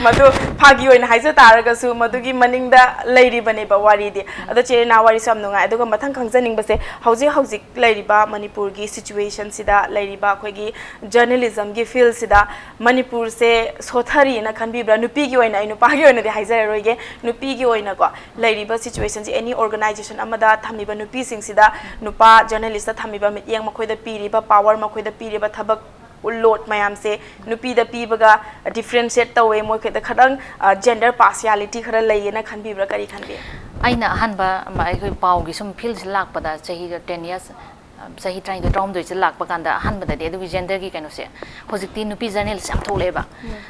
ꯃꯗꯨ ꯐꯥꯒꯤ ꯑꯣꯏꯅ ꯍꯥꯏꯖ ꯇꯥꯔꯒꯁꯨ ꯃꯗꯨꯒꯤ ꯃꯅꯤꯡꯗ ꯂꯩꯔꯤꯕꯅꯦꯕ ꯋꯥꯔꯤꯗꯤ꯫ ꯑꯗꯣ ꯆꯦ ꯔꯤꯅꯥ, ꯋꯥꯔꯤꯁꯨ ꯌꯥꯝ ꯅꯨꯡꯉꯥꯏ꯫ ꯑꯗꯨꯒ ꯃꯊꯪ ꯈꯪꯖꯅꯤꯡꯕꯁꯦ, ꯍꯧꯖꯤꯛ ꯍꯧꯖꯤꯛ ꯂꯩꯔꯤꯕ ꯃꯅꯤꯄꯨꯔꯒꯤ situation ꯁꯤꯗ ꯂꯩꯔꯤꯕ ꯑꯩꯈꯣꯏꯒꯤ journalism ꯒꯤ field ꯁꯤꯗ ꯃꯅꯤꯄꯨꯔꯁꯦ ꯁꯣꯊꯔꯤꯅ ꯈꯟꯕꯤꯕ꯭ꯔꯥ? ꯅꯨꯄꯤꯒꯤ ꯑꯣꯏꯅ, ꯑꯩ ꯅꯨꯄꯥꯒꯤ ꯑꯣꯏꯅꯗꯤ ꯍꯥꯏꯖꯔꯔꯣꯏꯒꯦ, ꯅꯨꯄꯤꯒꯤ ꯑꯣꯏꯅꯀꯣ, ꯂꯩꯔꯤꯕ situation ꯁꯤ, any organization ꯑꯃꯗ ꯊꯝꯃꯤꯕ ꯅꯨꯄꯤꯁꯤꯡꯁꯤꯗ, ꯅꯨꯄꯥ journalist ꯇ ꯊꯝꯃꯤꯕ ꯃꯤꯠꯌꯦꯡ, ꯃꯈꯣꯏꯗ ꯄꯤꯔꯤꯕ power, ꯃꯈꯣꯏꯗ ꯄꯤꯔꯤꯕ ꯊꯕꯛ load ꯃꯌꯥꯝꯁꯦ ꯅꯨꯄꯤꯗ ꯄꯤꯕꯒ differentiate ꯇꯧꯋꯦ, ꯃꯈꯣꯏꯗ ꯈꯇꯪ, ꯑ, gender partiality ꯈꯔ ꯂꯩꯌꯦꯅ ꯈꯟꯕꯤꯕ꯭ꯔꯥ? ꯀꯔꯤ ꯈꯟꯕꯤ? ꯑꯩꯅ ꯑꯍꯥꯟꯕ ꯑꯩꯈꯣꯏ ꯄꯥꯎꯒꯤ ꯁꯨꯝ field ꯁꯤ ꯂꯥꯛꯄꯗ, ꯆꯍꯤ ten years, ꯆꯍꯤ ꯇꯔꯥꯅꯤꯊꯣꯏ, ꯇꯔꯥꯍꯨꯝꯗꯣꯏꯁꯦ ꯂꯥꯛꯄ ꯀꯥꯟꯗ, ꯑꯍꯥꯟꯕꯗꯗꯤ ꯑꯗꯨꯒꯤ gender ꯒꯤ ꯀꯩꯅꯣꯁꯦ, ꯍꯧꯖꯤꯛꯇꯤ ꯅꯨꯄꯤ journalist ꯌꯥꯝ ꯊꯣꯛꯂꯛꯑꯦꯕ꯫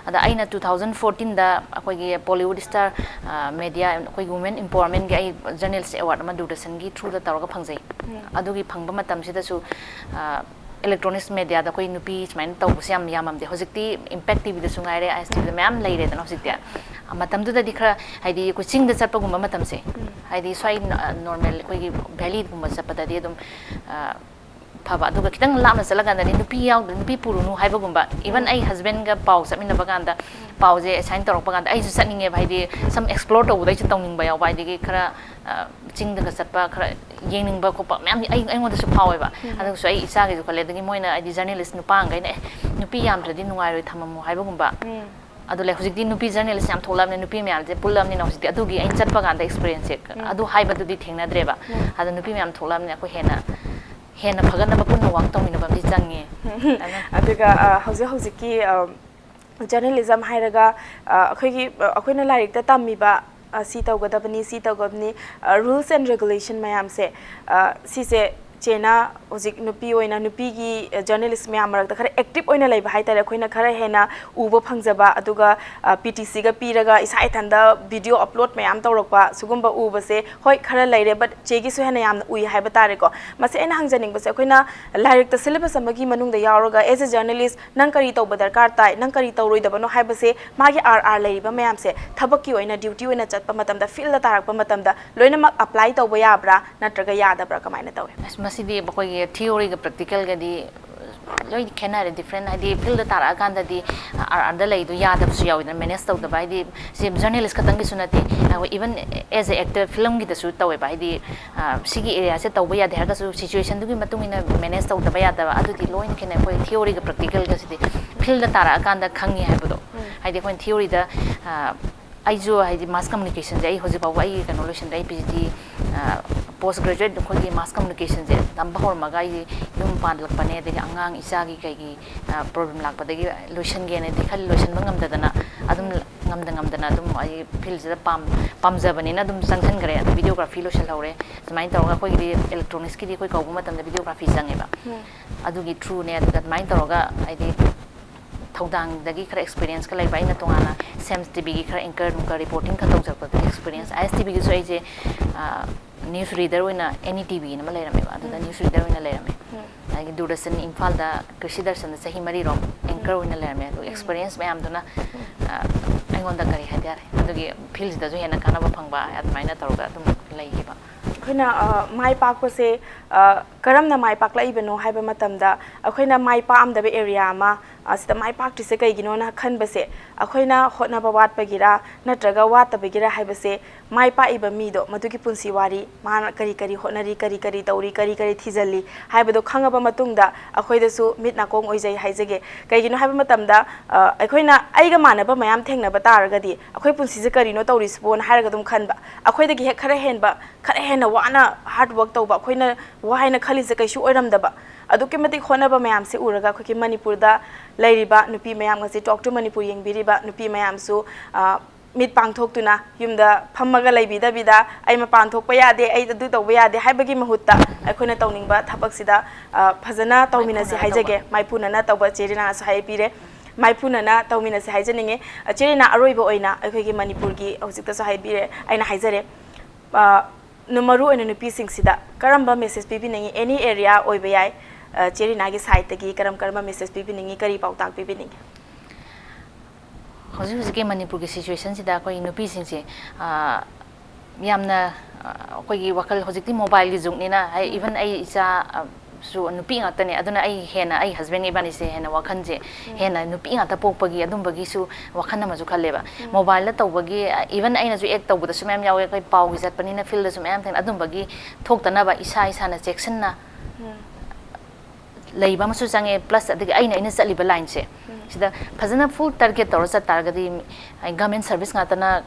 ꯑꯗ ꯑꯩꯅ two thousand fourteen ꯗ ꯑꯩꯈꯣꯏꯒꯤ Bollywood star, ꯑ, media, ꯑꯩꯈꯣꯏꯒꯤ women empowerment ꯒꯤ ꯑꯩ journalist award ꯑꯃ ꯗꯨꯔꯗꯔꯁꯟꯒꯤ through ꯗ ꯇꯧꯔꯒ ꯐꯪꯖꯩ꯫ ꯑꯗꯨꯒꯤ ꯐꯪꯕ ꯃꯇꯝꯁꯤꯗꯁꯨ, ꯑ, electronics media ꯗ ꯑꯩꯈꯣꯏ ꯅꯨꯄꯤ ꯁꯨꯃꯥꯏꯅ ꯇꯧꯕꯁꯦ ꯌꯥꯝ ꯌꯥꯝꯃꯝꯗꯦ꯫ ꯍꯧꯖꯤꯛꯇꯤ Impact T V ꯗꯁꯨ ꯉꯥꯏꯔꯦ, I S T V ꯗ ꯃꯌꯥꯝ ꯂꯩꯔꯦꯗꯅ ꯍꯧꯖꯤꯛꯇꯤ꯫ ꯃꯇꯝꯗꯨꯗꯗꯤ ꯈꯔ, ꯍꯥꯏꯗꯤ, ꯑꯩꯈꯣꯏ ꯆꯤꯡꯗ ꯆꯠꯄꯒꯨꯝꯕ ꯃꯇꯝꯁꯦ, ꯍꯥꯏꯗꯤ, ꯁ꯭ꯋꯥꯏ ꯅ-, normal ꯑꯩꯈꯣꯏꯒꯤ valley ꯒꯨꯝꯕ ꯆꯠꯄꯗꯗꯤ ꯑꯗꯨꯝ, ꯑ, ꯐꯕ, ꯑꯗꯨꯒ ꯈꯤꯇꯪ ꯂꯥꯞꯅ ꯆꯠꯂꯀꯥꯟꯗꯗꯤ ꯅꯨꯄꯤ ꯌꯥꯎꯗ-, ꯅꯨꯄꯤ ꯄꯨꯔꯨꯅꯨ ꯍꯥꯏꯕꯒꯨꯝꯕ, even ꯑꯩ husband ꯒ ꯄꯥꯎ ꯆꯠꯃꯤꯟꯅꯕ ꯀꯥꯟꯗ, ꯄꯥꯎꯁꯦ assign ꯇꯧꯔꯛꯄ ꯀꯥꯟꯗ ꯑꯩꯁꯨ ꯆꯠꯅꯤꯡꯉꯦꯕ, ꯍꯥꯏꯗꯤ, some explore ꯇꯧꯕꯗꯣ ꯑꯩꯁꯨ ꯇꯧꯅꯤꯡꯕ ꯌꯥꯎꯕ, ꯑꯗꯒꯤ ꯈꯔ, ꯑ, ꯆꯤꯡꯗꯒ ꯆꯠꯄ ꯈꯔ ꯌꯦꯡꯅꯤꯡꯕ ꯈꯣꯠꯄ ꯃꯌꯥꯝꯗꯤ ꯑꯩ ꯑꯩꯉꯣꯟꯗꯁꯨ ꯐꯥꯎꯋꯦꯕ꯫ ꯑꯗꯨꯒꯁꯨ ꯑꯩ ꯏꯆꯥꯒꯤꯁꯨ ꯈꯜꯂꯦ꯫ ꯑꯗꯒꯤ ꯃꯣꯏꯅ ꯍꯥꯏꯗꯤ ꯖꯔꯅꯦꯂꯤꯁ ꯅꯨꯄꯥꯈꯩꯅ ꯑꯦ ꯅꯨꯄꯤ ꯌꯥꯝꯗ꯭ꯔꯗꯤ ꯅꯨꯡꯉꯥꯏꯔꯣꯏ ꯊꯝꯃꯝꯃꯣ ꯍꯥꯏꯕꯒꯨꯝꯕ꯫ ꯑꯗꯨ ꯂꯩ꯫ ꯍꯧꯖꯤꯛꯇꯤ ꯅꯨꯄꯤ ꯖꯔꯅꯦꯂꯤꯁ ꯌꯥꯝ ꯊꯣꯛꯂꯛꯑꯕꯅꯤꯅ ꯅꯨꯄꯤ ꯃꯌꯥꯝꯁꯦ ꯄꯨꯜꯂꯕꯅꯤꯅ ꯍꯧꯖꯤꯛꯇꯤ ꯑꯗꯨꯒꯤ ꯑꯩꯅ ꯆꯠꯄ ꯀꯥꯟꯗ ꯑꯦꯛꯁꯄꯤꯔꯤꯌꯦꯟꯁꯁꯦ ꯑꯗꯨ ꯍꯥꯏꯕꯗꯨꯗꯤ ꯊꯦꯡꯅꯗ꯭ꯔꯦꯕ꯫ ꯑꯗꯣ ꯅꯨꯄꯤ ꯃꯌꯥꯝ ꯊꯣꯛꯂꯛꯑꯕꯅꯤꯅ ꯑꯩꯈꯣꯏ ꯍꯦꯟꯅ ꯍꯦꯟꯅ ꯐꯒꯠꯅꯕ ꯄꯨꯟꯅ ꯋꯥꯛ ꯇꯧꯃꯤꯟꯅꯕ ꯑꯃꯗꯤ ꯆꯪꯉꯦ꯫ ꯑꯗꯨꯅ ꯑꯗꯨꯒ ꯑ, ꯍꯧꯖꯤꯛ ꯍꯧꯖꯤꯛꯀꯤ ꯖꯔꯅꯦꯂꯤꯖꯝ ꯍꯥꯏꯔꯒ ꯑ, ꯑꯩꯈꯣꯏꯒꯤ ꯑ, ꯑꯩꯈꯣꯏꯅ ꯂꯥꯏꯔꯤꯛꯇ ꯇꯝꯃꯤꯕ ꯑ, ꯁꯤ ꯇꯧꯒꯗꯕꯅꯤ, ꯁꯤ ꯇꯧꯒꯗꯕꯅꯤ, ꯔꯨꯜꯁ ꯑꯦꯟ ꯔꯦꯒꯨꯂꯦꯁꯟ ꯃꯌꯥꯝꯁꯦ ꯑ, ꯁꯤꯁꯦ ꯆꯦꯅ ꯍꯧꯖꯤꯛ ꯅꯨꯄꯤ ꯑꯣꯏꯅ ꯅꯨꯄꯤꯒꯤ ꯖꯔꯅꯦꯂꯤꯁ ꯃꯌꯥꯝ ꯃꯔꯛꯇ ꯈꯔ ꯑꯦꯛꯇꯤꯞ ꯑꯣꯏꯅ ꯂꯩꯕ ꯍꯥꯏꯇꯥꯔꯦ, ꯑꯩꯈꯣꯏꯅ ꯈꯔ ꯍꯦꯟꯅ ꯎꯕ ꯐꯪꯖꯕ꯫ ꯑꯗꯨꯒ ꯄꯤ ꯇꯤ ꯁꯤꯒ ꯄꯤꯔꯒ ꯏꯁꯥ ꯏꯊꯟꯗ ꯚꯤꯗꯤꯑꯣ ꯑꯞꯂꯣꯗ ꯃꯌꯥꯝ ꯇꯧꯔꯛꯄ ꯁꯤꯒꯨꯝꯕ ꯎꯕꯁꯦ ꯍꯣꯏ ꯈꯔ ꯂꯩꯔꯦ, ꯕꯠ ꯆꯦꯒꯤꯁꯨ ꯍꯦꯟꯅ ꯌꯥꯝꯅ ꯎꯏ ꯍꯥꯏꯕ ꯇꯥꯔꯦꯀꯣ꯫ ꯃꯁꯤ ꯑꯩꯅ ꯍꯪꯖꯅꯤꯡꯕꯁꯦ, ꯑꯩꯈꯣꯏꯅ ꯂꯥꯏꯔꯤꯛꯇ ꯁꯤꯂꯦꯕꯁ ꯑꯃꯒꯤ ꯃꯅꯨꯡꯗ ꯌꯥꯎꯔꯒ ꯑꯦꯖ ꯑꯦ ꯖꯔꯅꯦꯂꯤꯁ ꯅꯪ ꯀꯔꯤ ꯇꯧꯕ ꯗꯔꯀꯥꯔ ꯇꯥꯏ, ꯅꯪ ꯀꯔꯤ ꯇꯧꯔꯣꯏꯗꯕꯅꯣ ꯍꯥꯏꯕꯁꯦ ꯃꯥꯒꯤ ꯑꯥꯔ ꯑꯥꯔ ꯂꯩꯔꯤꯕ ꯃꯌꯥꯝꯁꯦ ꯊꯕꯛꯀꯤ ꯑꯣꯏꯅ ꯗ꯭ꯌꯨꯇꯤ ꯑꯣꯏꯅ ꯆꯠꯄ ꯃꯇꯝꯗ, ꯐꯤꯜꯗ ꯇꯥꯔꯛꯄ ꯃꯇꯝꯗ ꯂꯣꯏꯅꯃꯛ ꯑꯦꯄ꯭ꯂꯥꯏ ꯇꯧꯕ ꯌꯥꯕ꯭ꯔꯥ ꯅꯠꯇ꯭ꯔꯒ ꯌꯥꯗꯕ꯭ꯔꯥ, ꯀꯃꯥꯏꯅ ꯇꯧꯏ? ꯑꯁ, ꯃꯁꯤꯗꯤ ꯑꯩꯈꯣꯏꯒꯤ ꯊꯤꯑꯣꯔꯤꯒ ꯄ꯭ꯔꯦꯛꯇꯤꯀꯦꯜꯒꯗꯤ ꯂꯣꯏ ꯈꯦꯠꯅꯔꯦ, ꯗꯤꯐ꯭ꯔꯦꯟ꯫ ꯍꯥꯏꯗꯤ ꯐꯤꯜꯗ ꯇꯥꯔꯛꯑꯀꯥꯟꯗꯗꯤ ꯑꯥꯔ ꯑꯥꯔꯗ ꯂꯩꯗꯣ ꯌꯥꯗꯕꯁꯨ ꯌꯥꯎꯋꯤꯗꯅ, ꯃꯦꯅꯦꯖ ꯇꯧꯗꯕ꯫ ꯍꯥꯏꯗꯤ ꯁꯤ ꯖꯔꯅꯦꯂꯤꯁ ꯈꯛꯇꯪꯒꯤꯁꯨ ꯅꯠꯇꯦ, ꯑꯩꯈꯣꯏ ꯏꯚꯟ ꯑꯦꯖ ꯑꯦ ꯑꯦꯛꯇꯔ ꯐꯤꯂꯝꯒꯤꯗꯁꯨ ꯇꯧꯋꯦꯕ꯫ ꯍꯥꯏꯗꯤ ꯑ, ꯁꯤꯒꯤ ꯑꯦꯔꯤꯌꯥꯁꯦ ꯇꯧꯕ ꯌꯥꯗꯦ ꯍꯥꯏꯔꯒꯁꯨ ꯁꯤꯆꯨꯋꯦꯁꯟꯗꯨꯒꯤ ꯃꯇꯨꯡ ꯏꯟꯅ ꯃꯦꯅꯦꯖ ꯇꯧꯗꯕ ꯌꯥꯗꯕ, ꯑꯗꯨꯗꯤ ꯂꯣꯏꯅ ꯈꯦꯠꯅꯩ꯫ ꯑꯩꯈꯣꯏ ꯊꯤꯑꯣꯔꯤꯒ ꯄ꯭ꯔꯦꯛꯇꯤꯀꯦꯜꯒꯁꯤꯗꯤ ꯐꯤꯜꯗ ꯇꯥꯔꯛꯑꯀꯥꯟꯗ ꯈꯪꯉꯤ ꯍꯥꯏꯕꯗꯣ꯫ ꯍꯥꯏꯗꯤ ꯑꯩꯈꯣꯏꯅ ꯊꯤꯑꯣꯔꯤꯗ ꯑ, ꯑꯩꯁꯨ ꯍꯥꯏꯗꯤ ꯃꯥꯁ ꯀꯝꯃꯨꯅꯤꯀꯦꯁꯟꯁꯦ ꯑꯩ ꯍꯧꯖꯤꯛ ꯐꯥꯎꯕ ꯑꯩꯒꯤ ꯀꯩꯅꯣ ꯂꯣꯏꯁꯤꯟꯗ꯭ꯔꯦ꯫ ꯑꯩ ꯄꯤ ꯑꯩꯆ ꯗꯤ ꯄꯣꯁ ꯒ꯭ꯔꯦꯖꯨꯋꯦꯠ ꯑꯩꯈꯣꯏꯒꯤ ꯃꯥꯁ ꯀꯝꯃꯨꯅꯤꯀꯦꯁꯟꯁꯦ ꯇꯝꯕ ꯍꯧꯔꯝꯃꯒ ꯑꯩ ꯌꯨꯝ ꯄꯥꯟꯂꯛꯄꯅꯦ, ꯑꯗꯒꯤ ꯑꯉꯥꯡ ꯏꯆꯥꯒꯤ ꯀꯩꯒꯤ ꯄ꯭ꯔꯣꯕ꯭ꯂꯦꯝ ꯂꯥꯛꯄꯗꯒꯤ ꯂꯣꯏꯁꯤꯟꯒꯦꯅꯗꯤ ꯈꯜꯂꯤ, ꯂꯣꯏꯁꯤꯟꯕ ꯉꯝꯗꯗꯅ ꯑꯗꯨꯝ ꯉꯝꯗ ꯉꯝꯗꯅ ꯑꯗꯨꯝ ꯑꯩ ꯐꯤꯜꯁꯤꯗ ꯄꯥꯝ ꯄꯥꯝꯖꯕꯅꯤꯅ ꯑꯗꯨꯝ ꯆꯪꯁꯤꯟꯈ꯭ꯔꯦ꯫ ꯑꯗꯨ ꯚꯤꯗꯤꯑꯣꯒ꯭ꯔꯥꯐꯤ ꯂꯣꯏꯁꯤꯜꯍꯧꯔꯦ꯫ ꯁꯨꯃꯥꯏꯅ ꯇꯧꯔꯒ ꯑꯩꯈꯣꯏꯒꯤꯗꯤ ꯏꯂꯦꯛꯇ꯭ꯔꯣꯅꯤꯛꯁꯀꯤꯗꯤ ꯑꯩꯈꯣꯏ ꯀꯧꯕ ꯃꯇꯝꯗ ꯚꯤꯗꯤꯑꯣꯒ꯭ꯔꯥꯐꯤ ꯆꯪꯉꯦꯕ꯫ ꯑꯗꯨꯒꯤ ꯊ꯭ꯔꯨꯅꯦ꯫ ꯑꯗꯨꯒ ꯑꯗꯨꯃꯥꯏꯅ ꯇꯧꯔꯒ ꯍꯥꯏꯗꯤ ꯊꯧꯗꯥꯡꯗꯒꯤ ꯈꯔ ꯑꯦꯛꯁꯄꯤꯔꯤꯌꯦꯟꯁꯀ ꯂꯩꯕ, ꯑꯩꯅ ꯇꯣꯉꯥꯟꯅ ꯁꯦꯝꯁ ꯇꯤ ꯚꯤꯒꯤ ꯈꯔ ꯑꯦꯡꯀꯔ ꯅꯨꯡꯀꯔ ꯔꯤꯄꯣꯔꯇꯤꯡ ꯈꯔ ꯇꯧꯖꯔꯛꯄꯗꯒꯤ ꯑꯦꯛꯁꯄꯤꯔꯤꯌꯦꯟꯁ꯫ ꯑꯥꯏ ꯑꯦꯁ ꯇꯤ ꯚꯤꯒꯤꯁꯨ ꯑꯩꯁꯦ ꯅ꯭ꯌꯨꯁ ꯔꯤꯗꯔ ꯑꯣꯏꯅ ꯑꯦꯟ ꯏ ꯇꯤ ꯚꯤꯅ ꯑꯃ ꯂꯩꯔꯝꯃꯦꯕ, ꯑꯗꯨꯗ ꯅ꯭ꯌꯨꯁ ꯔꯤꯗꯔ ꯑꯣꯏꯅ ꯂꯩꯔꯝꯃꯦ꯫ ꯑꯗꯒꯤ ꯗꯨꯔꯗꯔꯁꯟ ꯏꯝꯐꯥꯜꯗ ꯀ꯭ꯔꯤꯁꯤ ꯗꯔꯁꯟꯗ ꯆꯍꯤ ꯃꯔꯤꯔꯣꯝ ꯑꯦꯡꯀꯔ ꯑꯣꯏꯅ ꯂꯩꯔꯝꯃꯦ꯫ ꯑꯗꯨ ꯑꯦꯛꯁꯄꯤꯔꯤꯌꯦꯟꯁ ꯃꯌꯥꯝꯗꯨꯅ ꯑ, ꯑꯩꯉꯣꯟꯗ ꯀꯔꯤ ꯍꯥꯏꯇꯥꯔꯦ, ꯑꯗꯨꯒꯤ ꯐꯤꯜꯁꯤꯗꯁꯨ ꯍꯦꯟꯅ ꯀꯥꯟꯅꯕ ꯐꯪꯕ ꯑꯗꯨꯃꯥꯏꯅ ꯇꯧꯔꯒ ꯑꯗꯨꯝ ꯂꯩꯈꯤꯕ꯫ ꯑꯩꯈꯣꯏꯅ ꯑ, ꯃꯥꯏ ꯄꯥꯛꯄꯁꯦ ꯑ, ꯀꯔꯝꯅ ꯃꯥꯏ ꯄꯥꯛꯂꯛꯏꯕꯅꯣ ꯍꯥꯏꯕ ꯃꯇꯝꯗ, ꯑꯩꯈꯣꯏꯅ ꯃꯥꯏ ꯄꯥꯛꯑꯝꯗꯕ ꯑꯦꯔꯤꯌꯥ ꯑꯃ ꯑꯁꯤꯗ ꯃꯥꯏ ꯄꯥꯛꯇ꯭ꯔꯤꯁꯦ ꯀꯩꯒꯤꯅꯣꯅ ꯈꯟꯕꯁꯦ, ꯑꯩꯈꯣꯏꯅ ꯍꯣꯠꯅꯕ ꯋꯥꯠꯄꯒꯤꯔ ꯅꯠꯇ꯭ꯔꯒ ꯋꯥꯠꯇꯕꯒꯤꯔ ꯍꯥꯏꯕꯁꯦ, ꯃꯥꯏ ꯄꯥꯛꯏꯕ ꯃꯤꯗꯣ ꯃꯗꯨꯒꯤ ꯄꯨꯟꯁꯤ ꯋꯥꯔꯤ, ꯃꯥꯅ ꯀꯔꯤ ꯀꯔꯤ ꯍꯣꯠꯅꯔꯤ, ꯀꯔꯤ ꯀꯔꯤ ꯇꯧꯔꯤ, ꯀꯔꯤ ꯀꯔꯤ ꯊꯤꯖꯤꯜꯂꯤ ꯍꯥꯏꯕꯗꯣ ꯈꯪꯉꯕ ꯃꯇꯨꯡꯗ ꯑꯩꯈꯣꯏꯗꯁꯨ ꯃꯤꯠ ꯅꯥꯀꯣꯡ ꯑꯣꯏꯖꯩ ꯍꯥꯏꯖꯒꯦ꯫ ꯀꯩꯒꯤꯅꯣ ꯍꯥꯏꯕ ꯃꯇꯝꯗ, ꯑ, ꯑꯩꯈꯣꯏꯅ ꯑꯩꯒ ꯃꯥꯟꯅꯕ ꯃꯌꯥꯝ ꯊꯦꯡꯅꯕ ꯇꯥꯔꯒꯗꯤ ꯑꯩꯈꯣꯏ ꯄꯨꯟꯁꯤꯁꯦ ꯀꯔꯤꯅꯣ ꯇꯧꯔꯤꯁꯤꯕꯣꯅ ꯍꯥꯏꯔꯒ ꯑꯗꯨꯝ ꯈꯟꯕ, ꯑꯩꯈꯣꯏꯗꯒꯤ ꯍꯦꯛ ꯈꯔ ꯍꯦꯟꯕ, ꯈꯔ ꯍꯦꯟꯅ ꯋꯥꯅ ꯍꯥꯔꯗ ꯋꯥꯔꯛ ꯇꯧꯕ, ꯑꯩꯈꯣꯏꯅ ꯋꯥꯏꯅ ꯈꯜꯂꯤꯁꯦ ꯀꯩꯁꯨ ꯑꯣꯏꯔꯝꯗꯕ, ꯑꯗꯨꯛꯀꯤ ꯃꯇꯤꯛ ꯍꯣꯠꯅꯕ ꯃꯌꯥꯝꯁꯦ ꯎꯔꯒ ꯑꯩꯈꯣꯏꯒꯤ ꯃꯅꯤꯄꯨꯔꯗ ꯂꯩꯔꯤꯕ ꯅꯨꯄꯤ ꯃꯌꯥꯝ, ꯉꯁꯤ Talk to Manipur ꯌꯦꯡꯕꯤꯔꯤꯕ ꯅꯨꯄꯤ ꯃꯌꯥꯝꯁꯨ, ꯑ, ꯃꯤꯠ ꯄꯥꯡꯊꯣꯛꯇꯨꯅ ꯌꯨꯝꯗ ꯐꯝꯃꯒ ꯂꯩꯕꯤꯗꯕꯤꯗ, "ꯑꯩ ꯃꯄꯥꯟ ꯊꯣꯛꯄ ꯌꯥꯗꯦ, ꯑꯩ ꯑꯗꯨ ꯇꯧꯕ ꯌꯥꯗꯦ" ꯍꯥꯏꯕꯒꯤ ꯃꯍꯨꯠꯇ, ꯑꯩꯈꯣꯏꯅ ꯇꯧꯅꯤꯡꯕ ꯊꯕꯛꯁꯤꯗ, ꯑ, ꯐꯖꯅ ꯇꯧꯃꯤꯟꯅꯁꯤ ꯃꯥꯏꯄꯨꯅꯅ ꯍꯥꯏꯖꯒꯦ꯫ ꯇꯧꯕ꯫ ꯃꯥꯏꯄꯨꯅꯅ ꯇꯧꯕ, ꯆꯦ ꯔꯤꯅꯥꯁꯨ ꯍꯥꯏꯕꯤꯔꯦ꯫ ꯃꯥꯏꯄꯨꯅꯅ ꯇꯧꯃꯤꯟꯅꯁꯤ ꯍꯥꯏꯖꯅꯤꯡꯉꯤ꯫ ꯑ, ꯆꯦ ꯔꯤꯅꯥ, ꯑꯔꯣꯏꯕ ꯑꯣꯏꯅ ꯑꯩꯈꯣꯏꯒꯤ ꯃꯅꯤꯄꯨꯔꯒꯤ ꯍꯧꯖꯤꯛꯇꯁꯨ ꯍꯥꯏꯕꯤꯔꯦ, ꯑꯩꯅ ꯍꯥꯏꯖꯔꯦ꯫ ꯑ, ꯅꯨ-, ꯃꯔꯨ ꯑꯣꯏꯅ ꯅꯨꯄꯤꯁꯤꯡꯁꯤꯗ ꯀꯔꯝꯕ ꯃꯦꯁꯦꯖ ꯄꯤꯕꯤꯅꯤꯡꯉꯤ? ꯑꯦꯅꯤ ꯑꯦꯔꯤꯌꯥ ꯑꯣꯏꯕ ꯌꯥꯏ꯫ ꯑ, ꯆꯦ ꯔꯤꯅꯥꯒꯤ ꯁꯥꯏꯠꯇꯒꯤ ꯀꯔꯝ ꯀꯔꯝꯕ ꯃꯦꯁꯦꯖ ꯄꯤꯕꯤꯅꯤꯡꯉꯤ? ꯀꯔꯤ ꯄꯥꯎꯇꯥꯛ ꯄꯤꯕꯤꯅꯤꯡꯉꯤ? ꯍꯧꯖꯤꯛ ꯍꯧꯖꯤꯛꯀꯤ ꯃꯅꯤꯄꯨꯔꯒꯤ ꯁꯤꯆꯨꯋꯦꯁꯟꯁꯤꯗ ꯑꯩꯈꯣꯏ ꯅꯨꯄꯤꯁꯤꯡꯁꯦ, ꯑ, ꯌꯥꯝꯅ, ꯑ, ꯑꯩꯈꯣꯏꯒꯤ ꯋꯥꯈꯜ ꯍꯧꯖꯤꯛꯇꯤ ꯃꯣꯕꯥꯏꯜꯒꯤ ꯖꯨꯒꯅꯤꯅ, ꯑꯩ, ꯎꯝ꯫ Even ꯑꯩ ꯏꯆꯥ, ꯑ, ꯁꯨ ꯅꯨꯄꯤ ꯉꯥꯛꯇꯅꯦ, ꯑꯗꯨꯅ ꯑꯩ ꯍꯦꯟꯅ, ꯑꯩ ꯍꯁꯕꯦꯟ ꯏꯕꯥꯅꯤꯁꯦ ꯍꯦꯟꯅ ꯋꯥꯈꯜꯁꯦ, ꯎꯝ꯫ ꯍꯦꯟꯅ ꯅꯨꯄꯤ ꯉꯥꯛꯇ ꯄꯣꯛꯄꯒꯤ ꯑꯗꯨꯝꯕꯒꯤꯁꯨ ꯋꯥꯈꯜ ꯑꯃꯁꯨ ꯈꯜꯂꯦꯕ꯫ ꯎꯝ꯫ ꯃꯣꯕꯥꯏꯜꯗ ꯇꯧꯕꯒꯤ, ꯑ, even ꯑꯩꯅꯁꯨ ꯑꯦꯛ ꯇꯧꯕꯗꯁꯨ ꯃꯌꯥꯝ ꯌꯥꯎꯋꯦ, ꯑꯩꯈꯣꯏ ꯄꯥꯎꯒꯤ ꯆꯠꯄꯅꯤꯅ ꯐꯤꯜꯗꯁꯨ ꯃꯌꯥꯝ ꯊꯦꯡꯅ, ꯑꯗꯨꯝꯕꯒꯤ ꯊꯣꯛꯇꯅꯕ ꯏꯁꯥ ꯏꯁꯥꯅ ꯆꯦꯛꯁꯤꯟꯅ ꯎꯝ꯫ ꯂꯩꯕ ꯑꯃꯁꯨ ꯆꯪꯉꯦ, ꯄ꯭ꯂꯁ ꯑꯗꯒꯤ ꯑꯩꯅ, ꯑꯩꯅ ꯆꯠꯂꯤꯕ ꯂꯥꯏꯟꯁꯦ, ꯎꯝ꯫ ꯁꯤꯗ ꯐꯖꯅ ꯐꯨꯜ ꯇꯥꯔꯒꯦꯠ ꯇꯧꯔ ꯆꯠ ꯇꯥꯔꯒꯗꯤ, ꯑꯩ ꯒꯚꯔꯟꯃꯦꯟ ꯁꯔꯚꯤꯁ ꯉꯥꯛꯇꯅ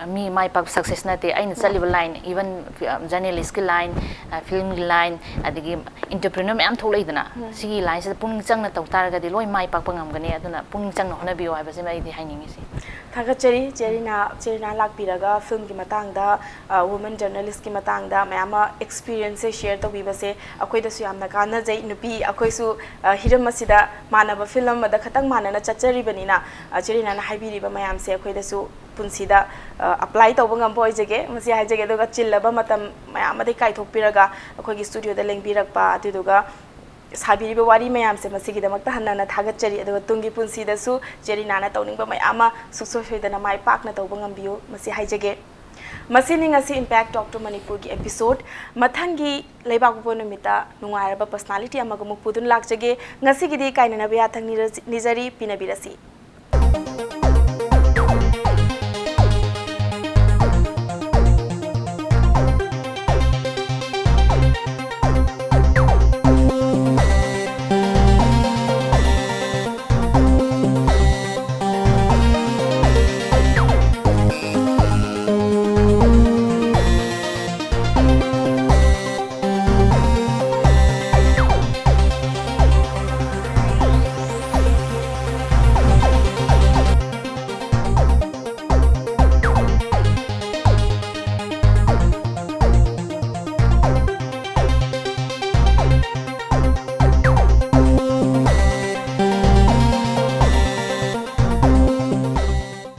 ꯃꯤ ꯃꯥꯏ ꯄꯥꯛꯄ ꯁꯛꯁꯦꯁ ꯅꯠꯇꯦ꯫ ꯑꯩꯅ ꯎꯝ꯫ ꯆꯠꯂꯤꯕ ꯂꯥꯏꯟ, even, ꯑ, ꯖꯔꯅꯦꯂꯤꯁꯀꯤ ꯂꯥꯏꯟ, ꯑ, ꯐꯤꯜꯝꯒꯤ ꯂꯥꯏꯟ, ꯑꯗꯒꯤ ꯏꯟꯇꯔꯄ꯭ꯔꯤꯅꯔ ꯃꯌꯥꯝ ꯊꯣꯛꯂꯛꯏꯗꯅ, ꯎꯝ꯫ ꯁꯤꯒꯤ ꯂꯥꯏꯟꯁꯤꯗ ꯄꯨꯛꯅꯤꯡ ꯆꯪꯅ ꯇꯧ ꯇꯥꯔꯒꯗꯤ ꯂꯣꯏ ꯃꯥꯏ ꯄꯥꯛꯄ ꯉꯝꯒꯅꯤ꯫ ꯑꯗꯨꯅ ꯄꯨꯛꯅꯤꯡ ꯆꯪꯅ ꯍꯣꯠꯅꯕꯤꯌꯨ ꯍꯥꯏꯕꯁꯤꯃ ꯑꯩꯗꯤ ꯍꯥꯏꯅꯤꯡꯉꯤ꯫ ꯊꯥꯒꯠꯆꯔꯤ, ꯆꯦ ꯔꯤꯅꯥ, ꯆꯦ ꯔꯤꯅꯥ ꯂꯥꯛꯄꯤꯔꯒ ꯐꯤꯜꯝꯒꯤ ꯃꯇꯥꯡꯗ, ꯑ, ꯋꯨꯃꯦꯟ ꯖꯔꯅꯦꯂꯤꯁꯀꯤ ꯃꯇꯥꯡꯗ ꯃꯌꯥꯝ ꯑꯃ ꯑꯦꯛꯁꯄꯤꯔꯤꯌꯦꯟꯁꯁꯦ ꯁꯤꯌꯔ ꯇꯧꯕꯤꯕꯁꯦ ꯑꯩꯈꯣꯏꯗꯁꯨ ꯌꯥꯝꯅ ꯀꯥꯟꯅꯖꯩ꯫ ꯅꯨꯄꯤ ꯑꯩꯈꯣꯏꯁꯨ, ꯑ, ꯍꯤꯔꯝ ꯑꯁꯤꯗ ꯃꯥꯟꯅꯕ ꯐꯤꯜꯝ ꯑꯃꯗ ꯈꯇꯪ ꯃꯥꯟꯅꯅ ꯆꯠꯆꯔꯤꯕꯅꯤꯅ, ꯑ, ꯆꯦ ꯔꯤꯅꯥꯅ ꯍꯥꯏꯕꯤꯔꯤꯕ ꯃꯌꯥꯝꯁꯦ ꯑꯩꯈꯣꯏꯗꯁꯨ ꯄꯨꯟꯁꯤꯗ, ꯑ, ꯑꯦꯄ꯭ꯂꯥꯏ ꯇꯧꯕ ꯉꯝꯕ ꯑꯣꯏꯖꯒꯦ, ꯃꯁꯤ ꯍꯥꯏꯖꯒꯦ꯫ ꯑꯗꯨꯒ ꯆꯤꯜꯂꯕ ꯃꯇꯝ ꯃꯌꯥꯝ ꯑꯃꯗꯒꯤ ꯀꯥꯏꯊꯣꯛꯄꯤꯔꯒ ꯑꯩꯈꯣꯏꯒꯤ ꯁ꯭ꯇꯨꯗꯤꯑꯣꯗ ꯂꯦꯡꯕꯤꯔꯛꯄ, ꯑꯗꯨꯗꯨꯒ ꯁꯥꯕꯤꯔꯤꯕ ꯋꯥꯔꯤ ꯃꯌꯥꯝꯁꯦ, ꯃꯁꯤꯒꯤꯗꯃꯛꯇ ꯍꯟꯅ ꯍꯟꯅ ꯊꯥꯒꯠꯆꯔꯤ꯫ ꯑꯗꯨꯒ ꯇꯨꯡꯒꯤ ꯄꯨꯟꯁꯤꯗꯁꯨ ꯆꯦ ꯔꯤꯅꯥꯅ ꯇꯧꯅꯤꯡꯕ ꯃꯌꯥꯝ ꯑꯃ ꯁꯨꯡꯁꯣꯏ ꯁꯣꯏꯗꯅ ꯃꯥꯏ ꯄꯥꯛꯅ ꯇꯧꯕ ꯉꯝꯕꯤꯌꯨ, ꯃꯁꯤ ꯍꯥꯏꯖꯒꯦ꯫ ꯃꯁꯤꯅꯤ ꯉꯁꯤ Impact Talk to ꯃꯅꯤꯄꯨꯔꯒꯤ episode꯫ ꯃꯊꯪꯒꯤ ꯂꯩꯕꯥꯛꯄꯣꯛꯄ ꯅꯨꯃꯤꯠꯇ ꯅꯨꯡꯉꯥꯏꯔꯕ personality ꯑꯃꯒ ꯑꯃꯨꯛ ꯄꯨꯗꯨꯅ ꯂꯥꯛꯆꯒꯦ꯫ ꯉꯁꯤꯒꯤꯗꯤ ꯀꯥꯏꯅꯅꯕ ꯌꯥꯊꯪ ꯅꯤꯖ-, ꯅꯤꯖꯔꯤ꯫ ꯄꯤꯅꯕꯤꯔꯁꯤ꯫